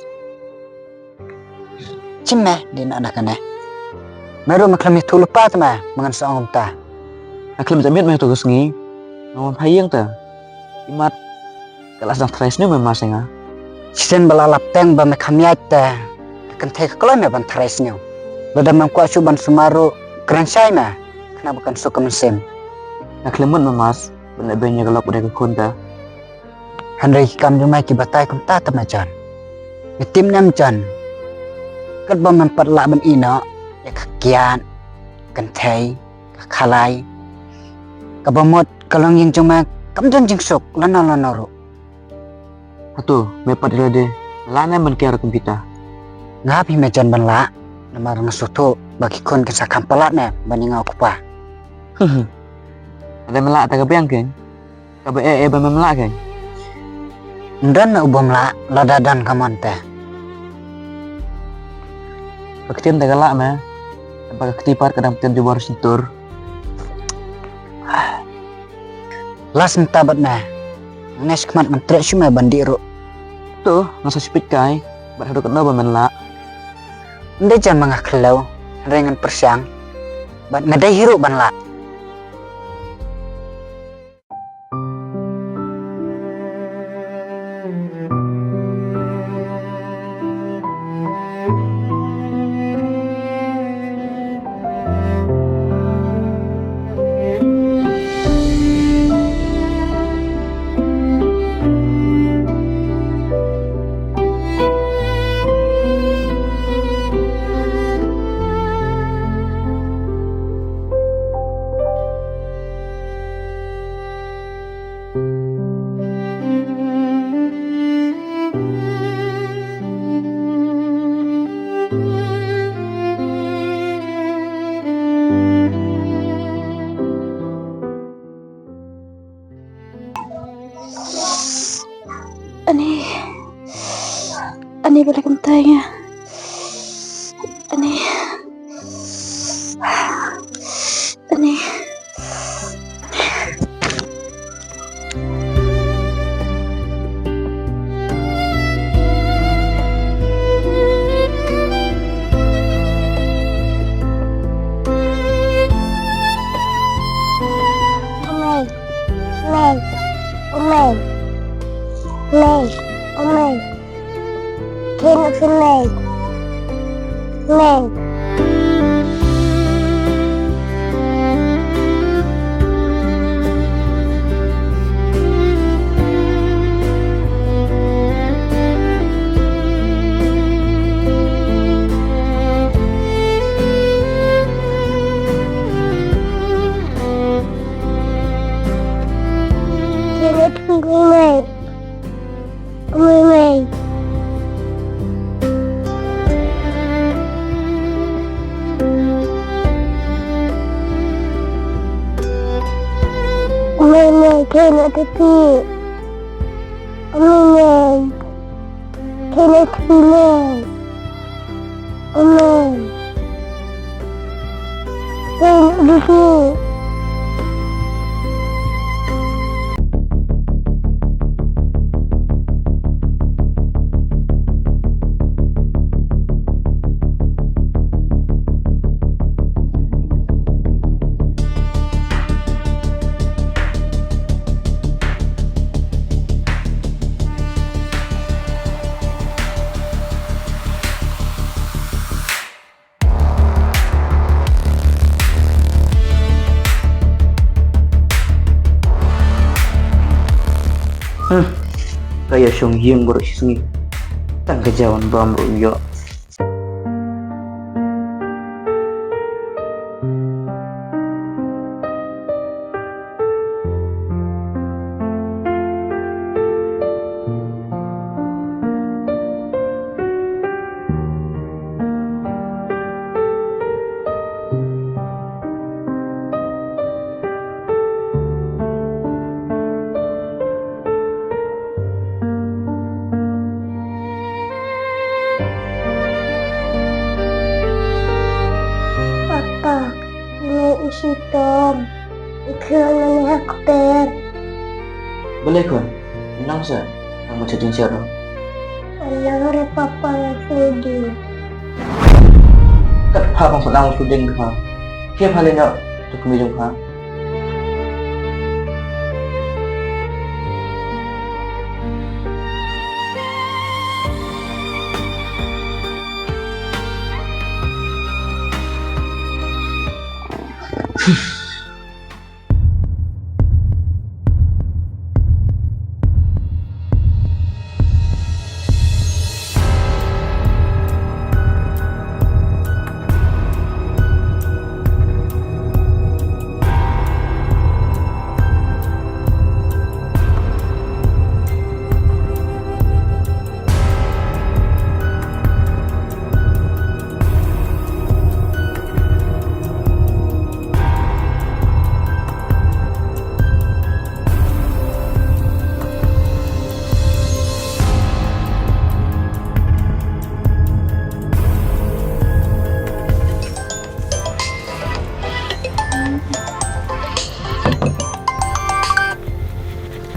Shim me, dei na na kane. Me ruh me khlem ïathuh lypa te me, me ngan sa ong kumta. Nga khlem jah miet me ha tu ka sngi. Nga wan phai ïing te. Imat ka la sdang tharai sniew me Mas ïa nga. Shisien ba la lap teng ba me kham ïaid te. Ka kynthei ka kloi me ban tharai sniew. Lada mem kwah shuh ban sumar ruh kren shai me. Khnang ba kan suk ka mynsiem. Nga khlem mut me Mas ban leh beiñ ïa ka lok ba dei ka khun te. Hynrei ki kam jong me ki batai kumta te me John. Me tip ne em John. Katba mem pat lah ban ïeh noh ïa ka kiad, kynthei, ka khalai. Kaba mut ka longïing jong me kam don jingsuk lano lano ruh. Hato me pat ïa lade lah ne em ban kiar kum kita? Nga hap hi me John ban lah. Namar nga sngewthuh ba ki khun kin sa kham palat ne ban ïa nga u kpa. Lada me lah te ka biang kein. Kaba eh eh ba mem lah kein. Ym don me u bym lah lada don ka mon te. Ka ktien te ka lah me. Ba ka kti pat ka dang ktien jubor shyntur. Last mynta bad me. Nga ngeit khmat ngan treh shuh me ban dih ruh. To, nga sa shu peit kai bad haduh katno ba men lah. Ym dei jan ma nga khlem, hynrei ngan pyrshang. Bad nga dei hi ruh ban lah. Ani. Ani, balei kumta ïa nga? Ani. Ani. Umei. Umei. Umei. Umei. Umei. Ken u pynleit. Leit. Ken u pynleit. Umei. Umei, ken u tip. Umei. Ken u tip. Amen. Amen. Hmm. Ka ïa shong ïing baroh shi sngi. Tang ka jaw ban bam ruh ïoh. Papa, ngi i shitom. I khun ngi ha kper. Balei khun? Nang sa, nang ma chading siar no. Nang re papa ngi sudi. Kat pha bang sa nang ma sudi pha. Khie pha le nyok, tu kumi jong pha.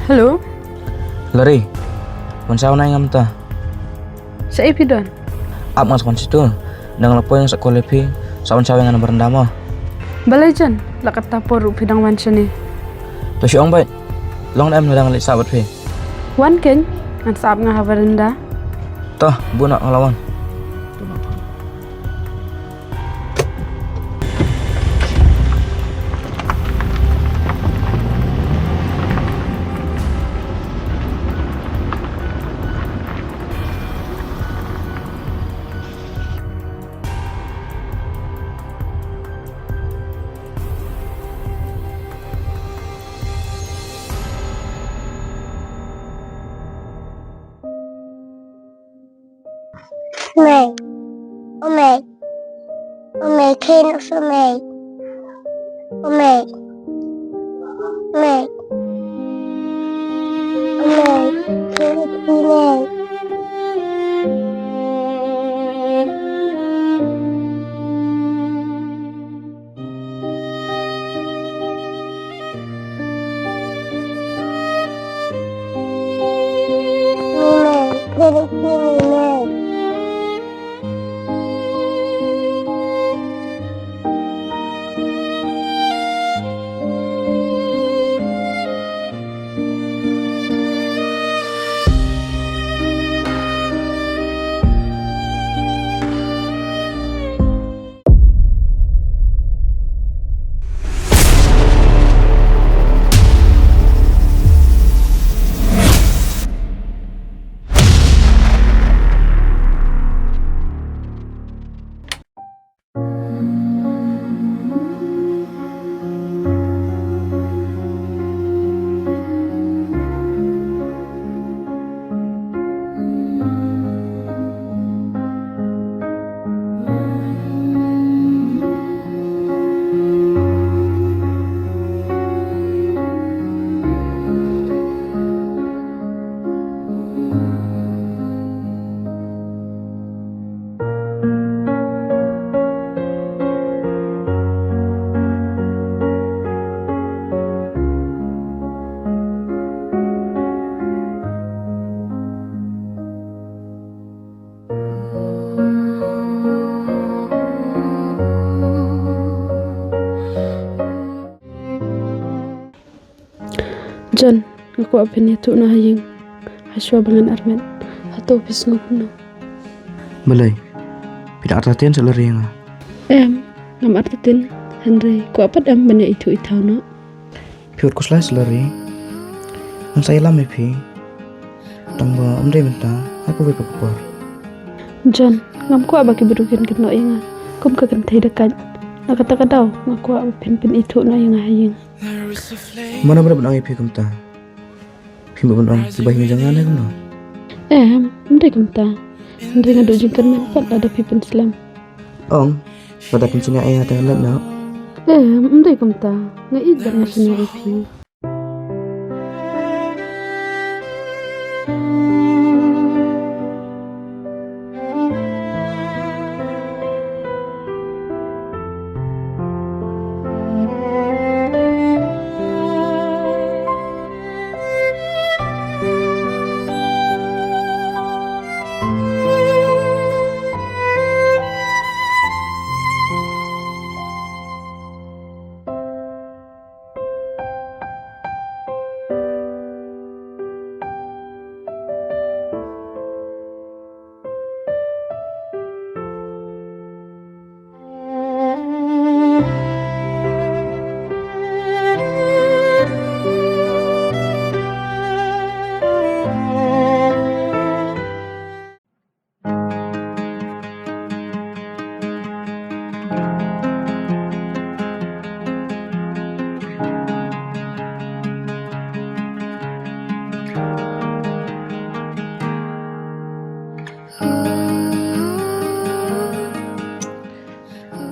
Hello. Lari, wan saw nai ngam ta. Sa ei phi don? Ap nga sa wan situ. Dang la poi nga sa call ïa phi. Sa wan saw nga na baranda mo. Balei jan, la katta por ruh phi dang wan shane. To shu ong bad. Long da em na dang leit sah bad phi. Wan kein, ngan sah ap nga ha baranda. To, bun nga la wan. Mei. O mei. O mei, ken o mei. O mei. Mei. O mei, ken o kwah phin ïathuh noh ha ïing. Hashwa ba ngan armet. Hato phi sngew kumno? Balei? Phi dang artatien sha la ri ïa nga? Em, ngam artatien. Hynrei kwah pat em ban ïa ithuh ithaw noh. Phi wat khuslai sha la ri. Ngan sa ïalam ïa phi. Tang ba ym dei mynta, ha kawei pat ka por. John, ngam kwah ba ki briew kin kynnoh ïa nga kum ka kynthei da kait. Na kata ka daw nga kwah ba phin pynithuh noh ïa nga ha ïing. Mano ba dang ong ïa phi kumta? Phi mut ban ong kiba ïing jong nga ne kumno? Em, ym dei kumta. Hynrei nga duh jingkyrmen pat lada phi pynslem. Ong, lada phin sngewsih ïa nga te nga leit noh. Em, ym dei kumta. Nga ïeit bad nga sngewsih ïa phi.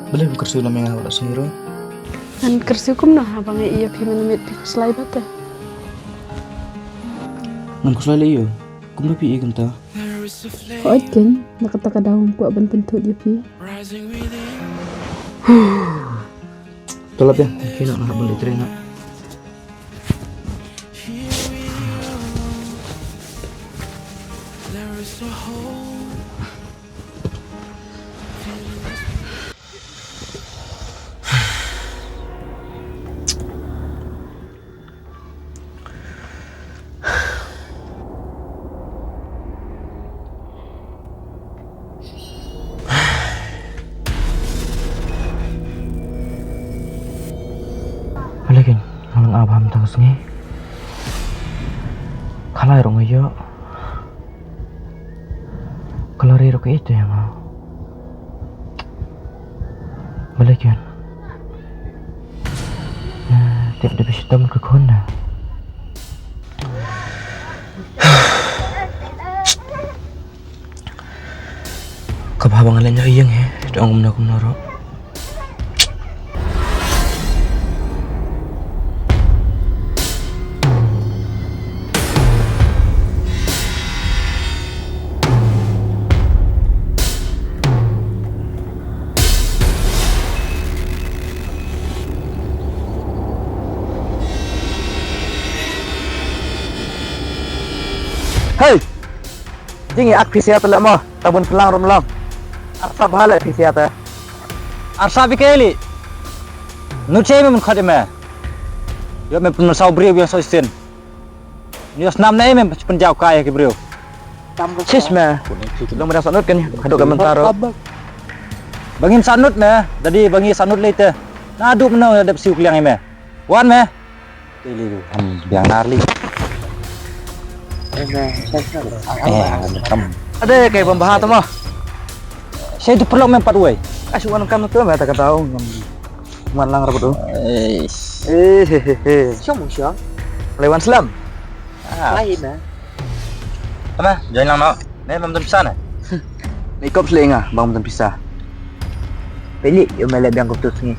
Balei phi kyrsiew lam ïa nga ha u lad sngi ruh? Ngan kyrsiew kumno haba nga ïohi ïa phi mynmiet phi khuslai bha te. Ngan khuslai lei ïa u. Kumno phi ïohi kumta? Hooid keiñ, na kata ka daw nga kwah ban pynthut ïa phi. To lap ïa, kine nga hap ban leit trei nga. Balei keiñ nga long ap ha mynta ka sngi. Khalai ruh nga ïoh. Ka la ri ruh ka ïeit ïa nga. Balei keiñ? Eh, tip da ba shitom ka khun na. Ka bha ba nga leit noh ïing hi, da ong kumno kumno ruh. Hei! Jingïa ak phi sha ïa te leh mo, ta bun pynlang rum long. Arsap bha leh phi sha ïa te. Arsap ïa kaei leh? Nud shaei me, men khot ïa me. Ïoh me pynmynsaw briew ïa shisien. Ïoh snam ne me pynjaw kai ïa ki briew. Sis me. Long me dang sah nud kan haduh ka mynta ruh. Ba ngim sah nud me, dadi ba ngi sah nud lei te. Naduh mynno dep siew kliang ïa me. Wan me. Te lei, am biang nar lei. Eh, kam. Ade, kai bam bha tama. Sai tu perlu mem pat wei. Asu wan kam tu me ta ka tau. Man lang rabut tu. Eh. Eh, he, he, he. Siapa siapa? Lewan selam. Ah. Lain ah. Tama, join lang no. Ne, mam don pisa ne? Ne kop sli nga, bang mam don pisa. Peli, yo me le biang kop tu sngi.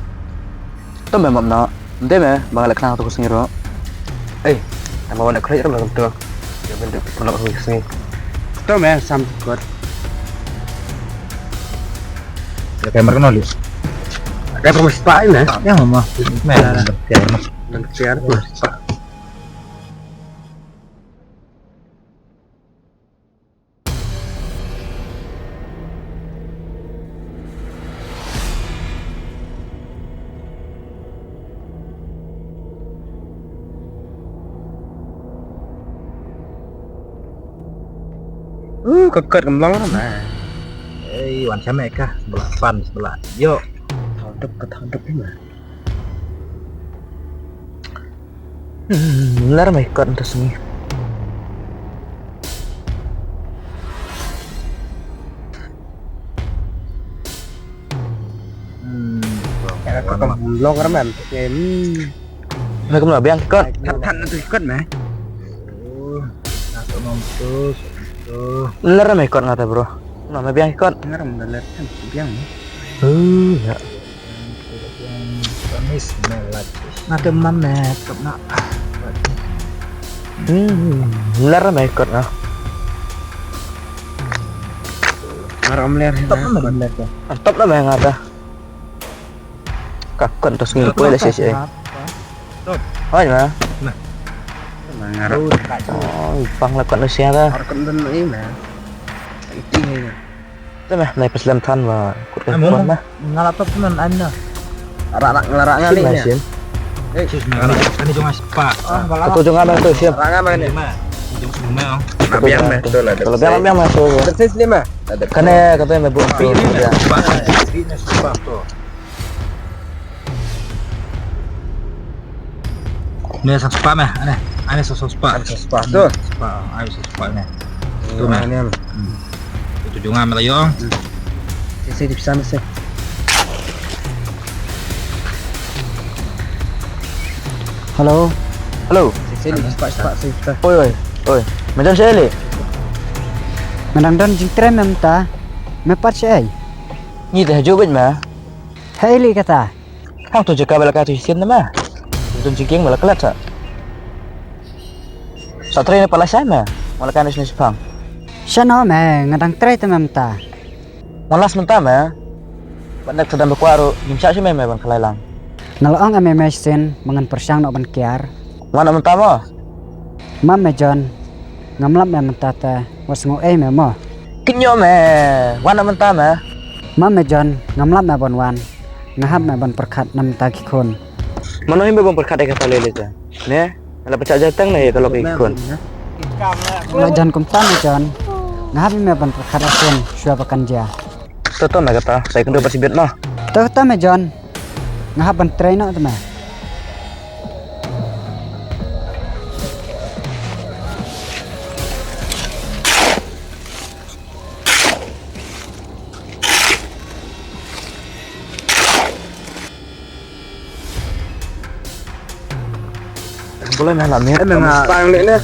To me mam no. Nte me, bang le khnang tu sngi ro. Eh, tama wan khoi ro bang tu. Yo ben tu pernah tu sngi. To me, sam kot. Ya kayak mereka noli. Kayak perlu sepai ne. Ya mama. Me, ya. Dan kian. Uh, ka kot kam long na. Ei, wan shame ka, sebelah pan, sebelah. Yo. Thaw dep ka thaw dep ni ma. Hmm, lar mai kot tu sngi. Hmm, ya ka kam long ramen. Em. Mai kam la biang kot. Than than tu kot mai. Oh, na to nom tu, tu. Lar mai kot ngata bro. Na mai biang kot. Ngaram da lar than biang. Oh, ya. Nga te mam me tap na. Hmm, lar me kot na. Ngaram ler. Tap na me ler. Tap na me ngata. Ka kot tu sngi poi le sisi. Hoi ma. Nah. Ngaram. Oh, pang la kot na sia ta. Ar kot dan ni ma. Iti ni. Te meh, nai peslem than ba kut ka kuan meh. Nga laptop tu nan anda. Rak rak ngala rak ngali ni. Sis na kali. Ani jong ai sepa. Katu jong ai meh tu sim. Rak ngai meh ni. Jong sini meh. Biang meh tu lah. Kalau biang biang meh tu. Sis lima. Kane katu meh bu. Ni meh sepa. Ni meh sepa tu. Ni sa spah meh, ane. Ane sa spah. Sa spah tu. Spah, ai sa spah ni. Tu meh. Ni. Hmm. Tu jong nga meh la yong. Sisi di pesan sisi. Hello. Hello. Sisi di spah spah sisi. Oi oi oi. Macam saya le. Nga dang don jingtrei mynta. Me pat sha ei? Ngi te hajuh bad ma. Hei li kata. Hang tu jaka bala ka tu shisien na ma. Don jingkieng bala kelat sa. Sa trei na pala sa ma. Wala ka na sini sepang. Shano me nga dang trei te mynta. Wala mynta ma. Ban dak tadam bakwa ru ngim sa shi me me ban khalai lang. Nga la ong me me shisien ma ngan pyrshang noh ban kiar. Wan mynta ma. Mam me John. Ngam lap me mynta te. Wat sngew ei me mo. Kynjoh me. Wan mynta me. Mam me John, ngam lap me ban wan. Nga hap me ban pyrkhat na mynta ki khun. Mano hi me ban pyrkhat ïa kata lei lei te? Ne? Nga la pyrshah jatang ne ïa ka lok ïa ki khun. Nga la jan kumta me John. Nga hap me ban pyrkhat ïa khun shuwa ba kan jia. To to me kata, sa ïakynduh bad shibit noh. To kata me John. Nga hap ban trei noh te me. Boleh meh lah meh. Eh, meh nga. Tang leh neh.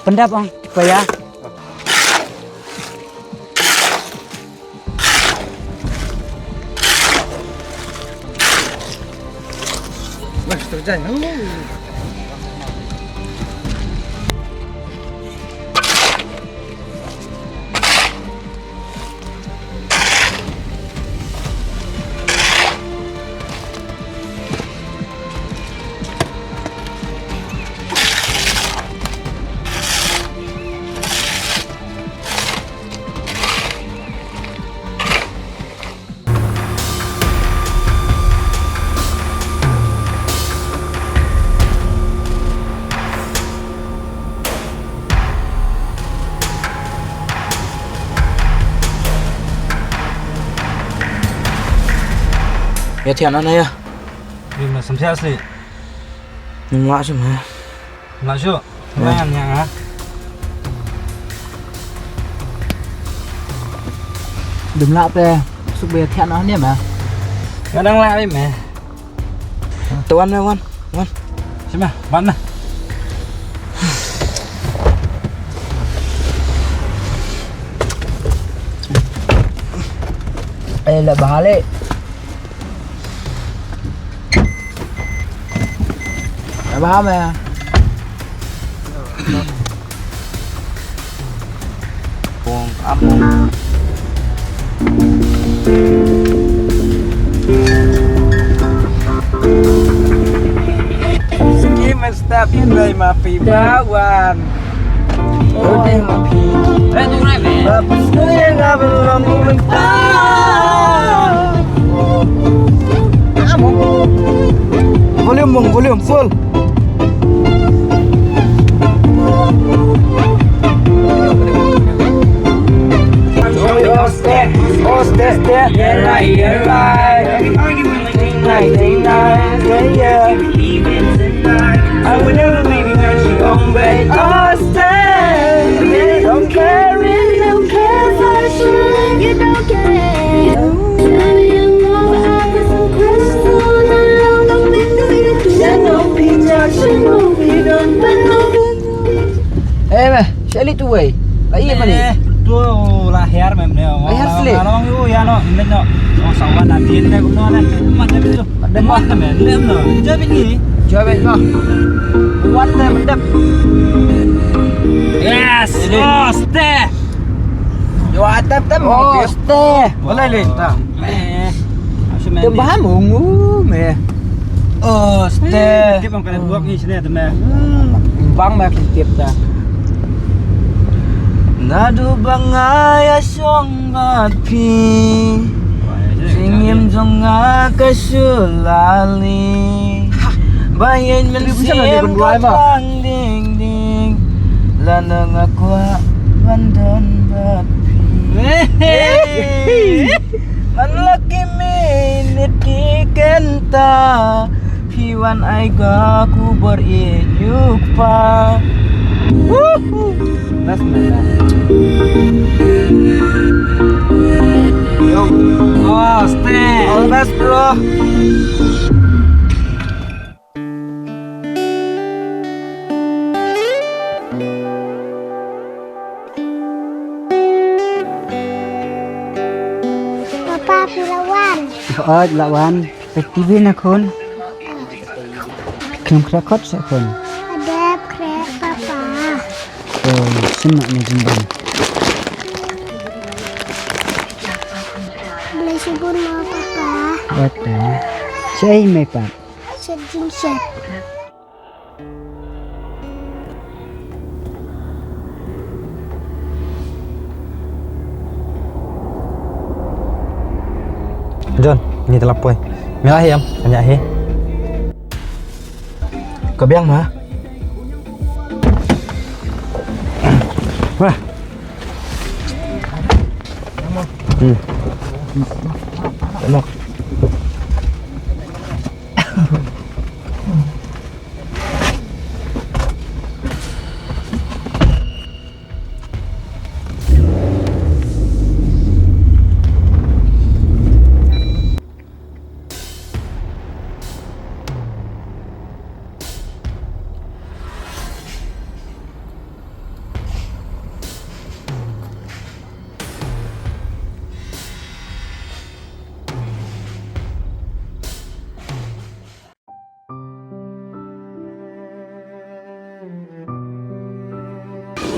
Pyndap ong, paya. Wah, terjang. Ïa thiah noh na ïa. Ïa ma samsiah sli. Ym lah shuh ma. Lah shuh. Ym lah ngan ïa nga. Dum lah te suk ba ïa thiah noh ne ma. Nga dang lah ri ma. Te wan me wan. Wan. Sima, wan na. Eh, la bale. Ba me. Pung am. Skim step in dai ma pi bawan. Ode ma pi. Eh, tu nai me. Ba pus ngai nga belum mentah. Amo. Volume, volume full. Oste, oste, oste. Yeah, right, yeah, right. Night, night, yeah, yeah. I would never leave you, got you on, babe. Oste. Don't care, really don't care if I should. You don't care. Eh, meh, sha leit tu wei. La ïa mane. Eh, tu la hiar mem ne. La hiar sle. Ngalong yu ya no, mem no. Ong sawan adien ne kumno ne. Mat ne tu. Mat ne mem ne no. Jabin ni. Jabin no. Wan ne mendep. Yes. Oste. Yo atap tam. Oste. Boleh le. Ta. Tebam ungu me. Oh, ste. Tip ang kane buak ni sini ada me. Bang me tip ta. Naduh ba nga ïa shong bad phi. Jingim jong nga ka shu la lieh. Ba ïeit mynsiem ka tang ding ding. Lada nga kwah ban don bad phi. Man la ki minit ki kynta phi wan ai ka khubor ïa u kpa. Woohoo. Best man. Yo. Oh, stay. All the best, bro. Papa, phi la wan? Oi, la wan. Peit T V na khun. Khlem khreh kot seh khun. Dep khreh, Papa. Oh, sien ma me jingbam. Blei shibun mo, Papa. Wat. Sha ei me pat? Shet jingshet. John, ngi te la poi. Me la hi em? Nga ïa hi. Ka biang ma. Wah. Hmm. Tengok.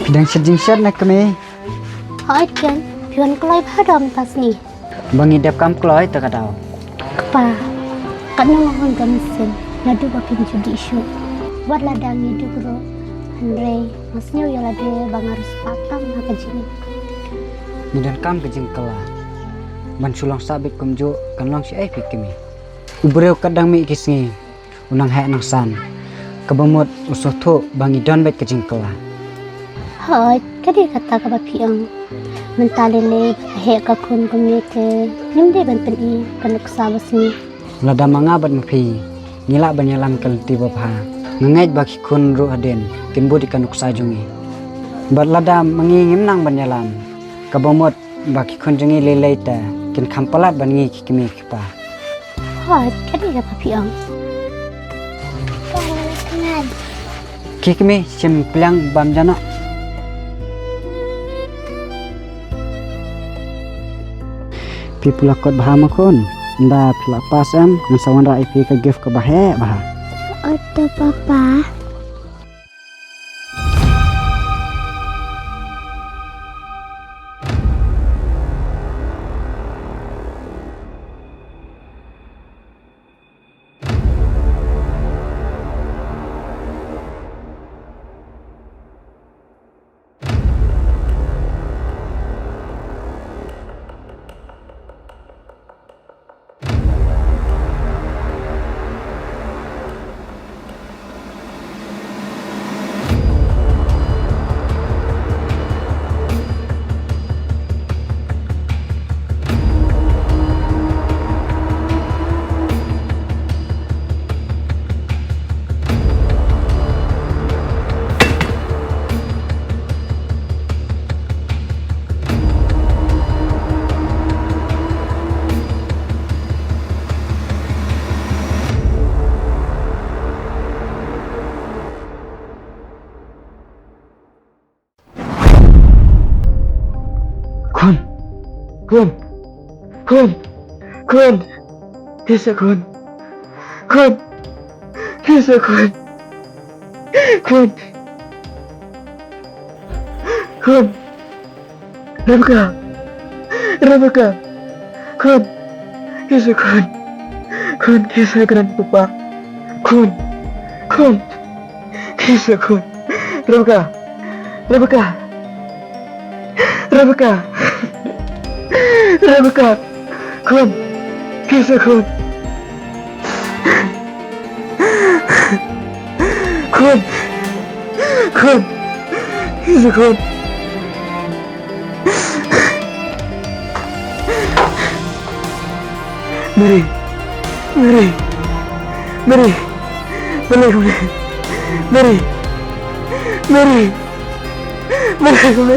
Phi dang shet jingshet ne kmie? Hooid John, phi wan kloi bha da mynta sngi. Ba ngi dep kam kloi te ka daw. Kpa, katno nga hun ka mynsiem naduh ba phim ju dih shuh. Wat lada ngi duk ruh, hynrei nga sngew ïa lade ba nga riewspah tam ha ka jingim. Ngi donkam ka jingkylla. Ban shu long sah beit kumjuh kan long shaei phi kmie. U briew kat dang mih ki sngi u nang heh nang san. Kaba mut u sngewthuh ba ngi don beit ka jingkylla. Hooid, ka dei kata kaba phi ong. Mynta lei lei heh ka khun kumne te ngim dei ban pyni ka nuksa ba sngi. Lada ma nga bad ma phi ngi lah ban ïalam ka lynti babha, nga ngeit ba ki khun ruh hadien kin bud ïa ka nuksa jong ngi. Bad lada ma ngi ngim nang ban ïalam, kaba mut ba ki khun jong ngi lei lei te kin kham palat ban ngi ki kmie ki kpa. Hooid, ka dei kaba phi ong. Ki kmie, shim pliang bam ja noh. Phi pula kot bha ma khun. Ynda phi la pass em, ngan sa wanrah ïa phi ka gift kaba heh bha. Oto papa. Khun. Khun. Khun. Khisa khun. Khun. Khisa khun. Khun. Khun. Rebecca. Rebecca. Khun. Khisa khun. Khun, khisa khun, papa. Khun. Khun. Khisa khun. Rebecca. Rebecca. Rebecca. Rebecca. Khun. Khisa khun. Khun. Khun. Khisa khun. Mary. Mary. Mary. Mary. Mary. Mary. Mary. Mary.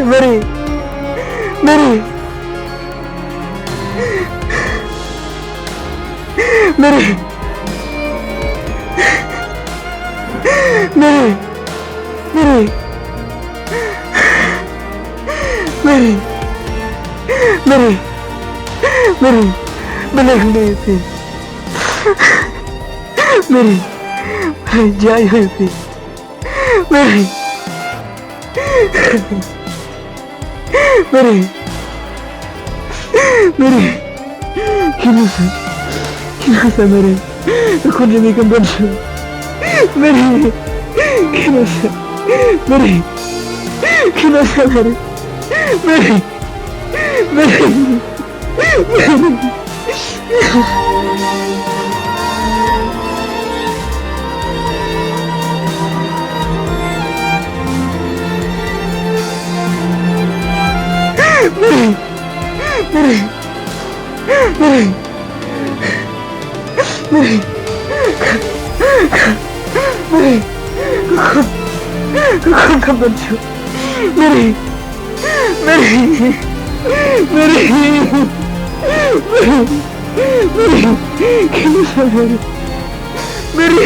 Mary. Mary. Mary. Mary. Mary. Mary. Mary. Balei kumne ïa phi? Mary. Balei jia ïa phi? Mary. Mary. Mary. Khie noh seh. Khie noh seh, Mary. Ka khun jong me kam don shuh. Mary. Khie noh seh. Mary. Khie noh seh, Mary. Mary. Mary. Mary. Mary. Mary. Mary. Mary. Ka khun. Ka khun kam don shuh. Mary. Mary. Mary. Mary. Mary. Khie noh seh, Mary. Mary.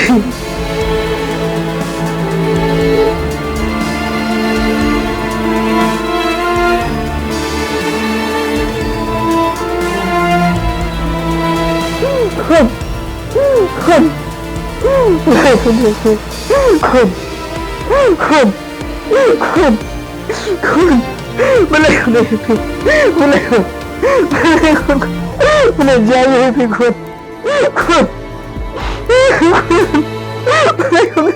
Khun. Khun. Khun. Khun. Khun. Khun. Balei khun. Balei khun. Balei khun. Balei jia ïa phi khun. Khun. Khun. Balei khun.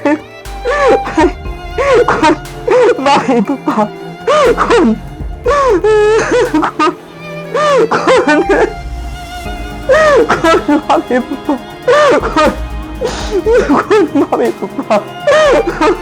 Khun. Mami, papa. Khun. Khun. Khun. Khun, mami, papa. Khun. Khun, mami, papa. Khun.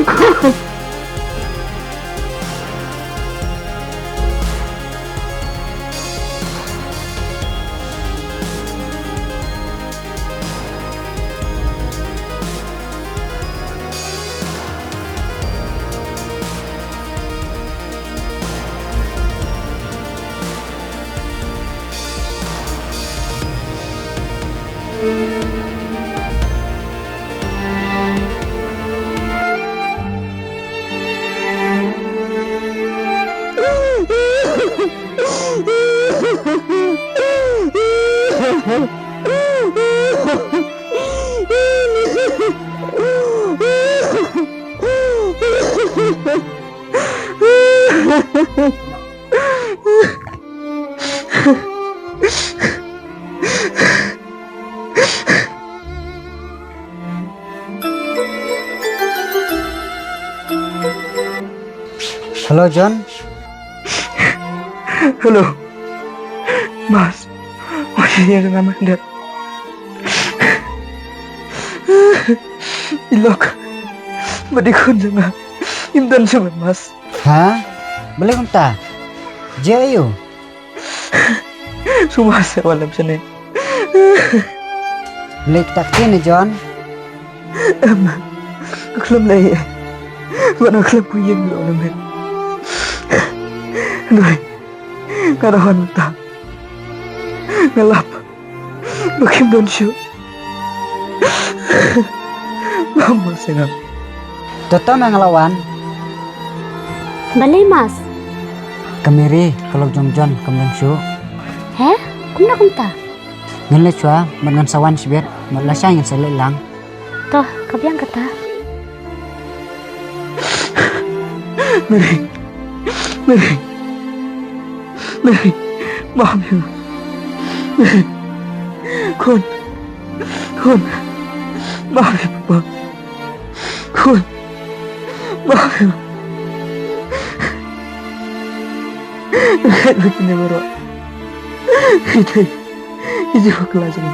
Khun. Hello, John. Hello. Mas. Wat ïa nga mynta. I lok. Ba dei khun jong nga. Im don shuh, Mas. Ha? Balei kumta? Jia aiu? Sngewbha seh, wat lem shane. Leh kata ktien, John. Em, ka khlem leh. Wat na khlem ku ïeng lo na met. Hynrei nga da wan mynta. Nga lap ba kim don shuh. Ba mo sngap. To to me nga la wan. Balei Mas? Ka Mary, ka lok jong John, kam don shuh. He? Kumno kumta? Ngan leit shuwa, bad ngan sa wan shibit, bad lashai ngan sa leit lang. To, ka biang kata. Mary, Mary, Mary, mami, Mary, khun, khun, mami, papa, khun, mami. Khait ba kine baroh ki dei ki jingpakla jong nga.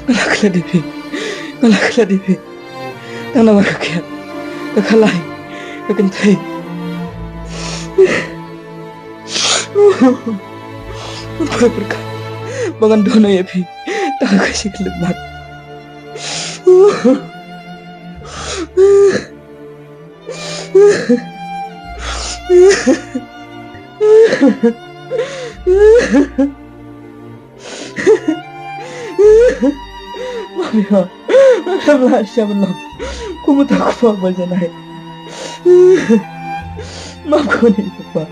Nga la klet ïa phi, nga la klet ïa phi. Tang namar ka kiad, ka khalai, ka kynthei. Ngan poi pyrkhat ba ngan don ïa phi tang ka shi khyllipmat. Mami ha, mami ha, sha ban long kum uta u kpa ba janai. Map ko ni papa.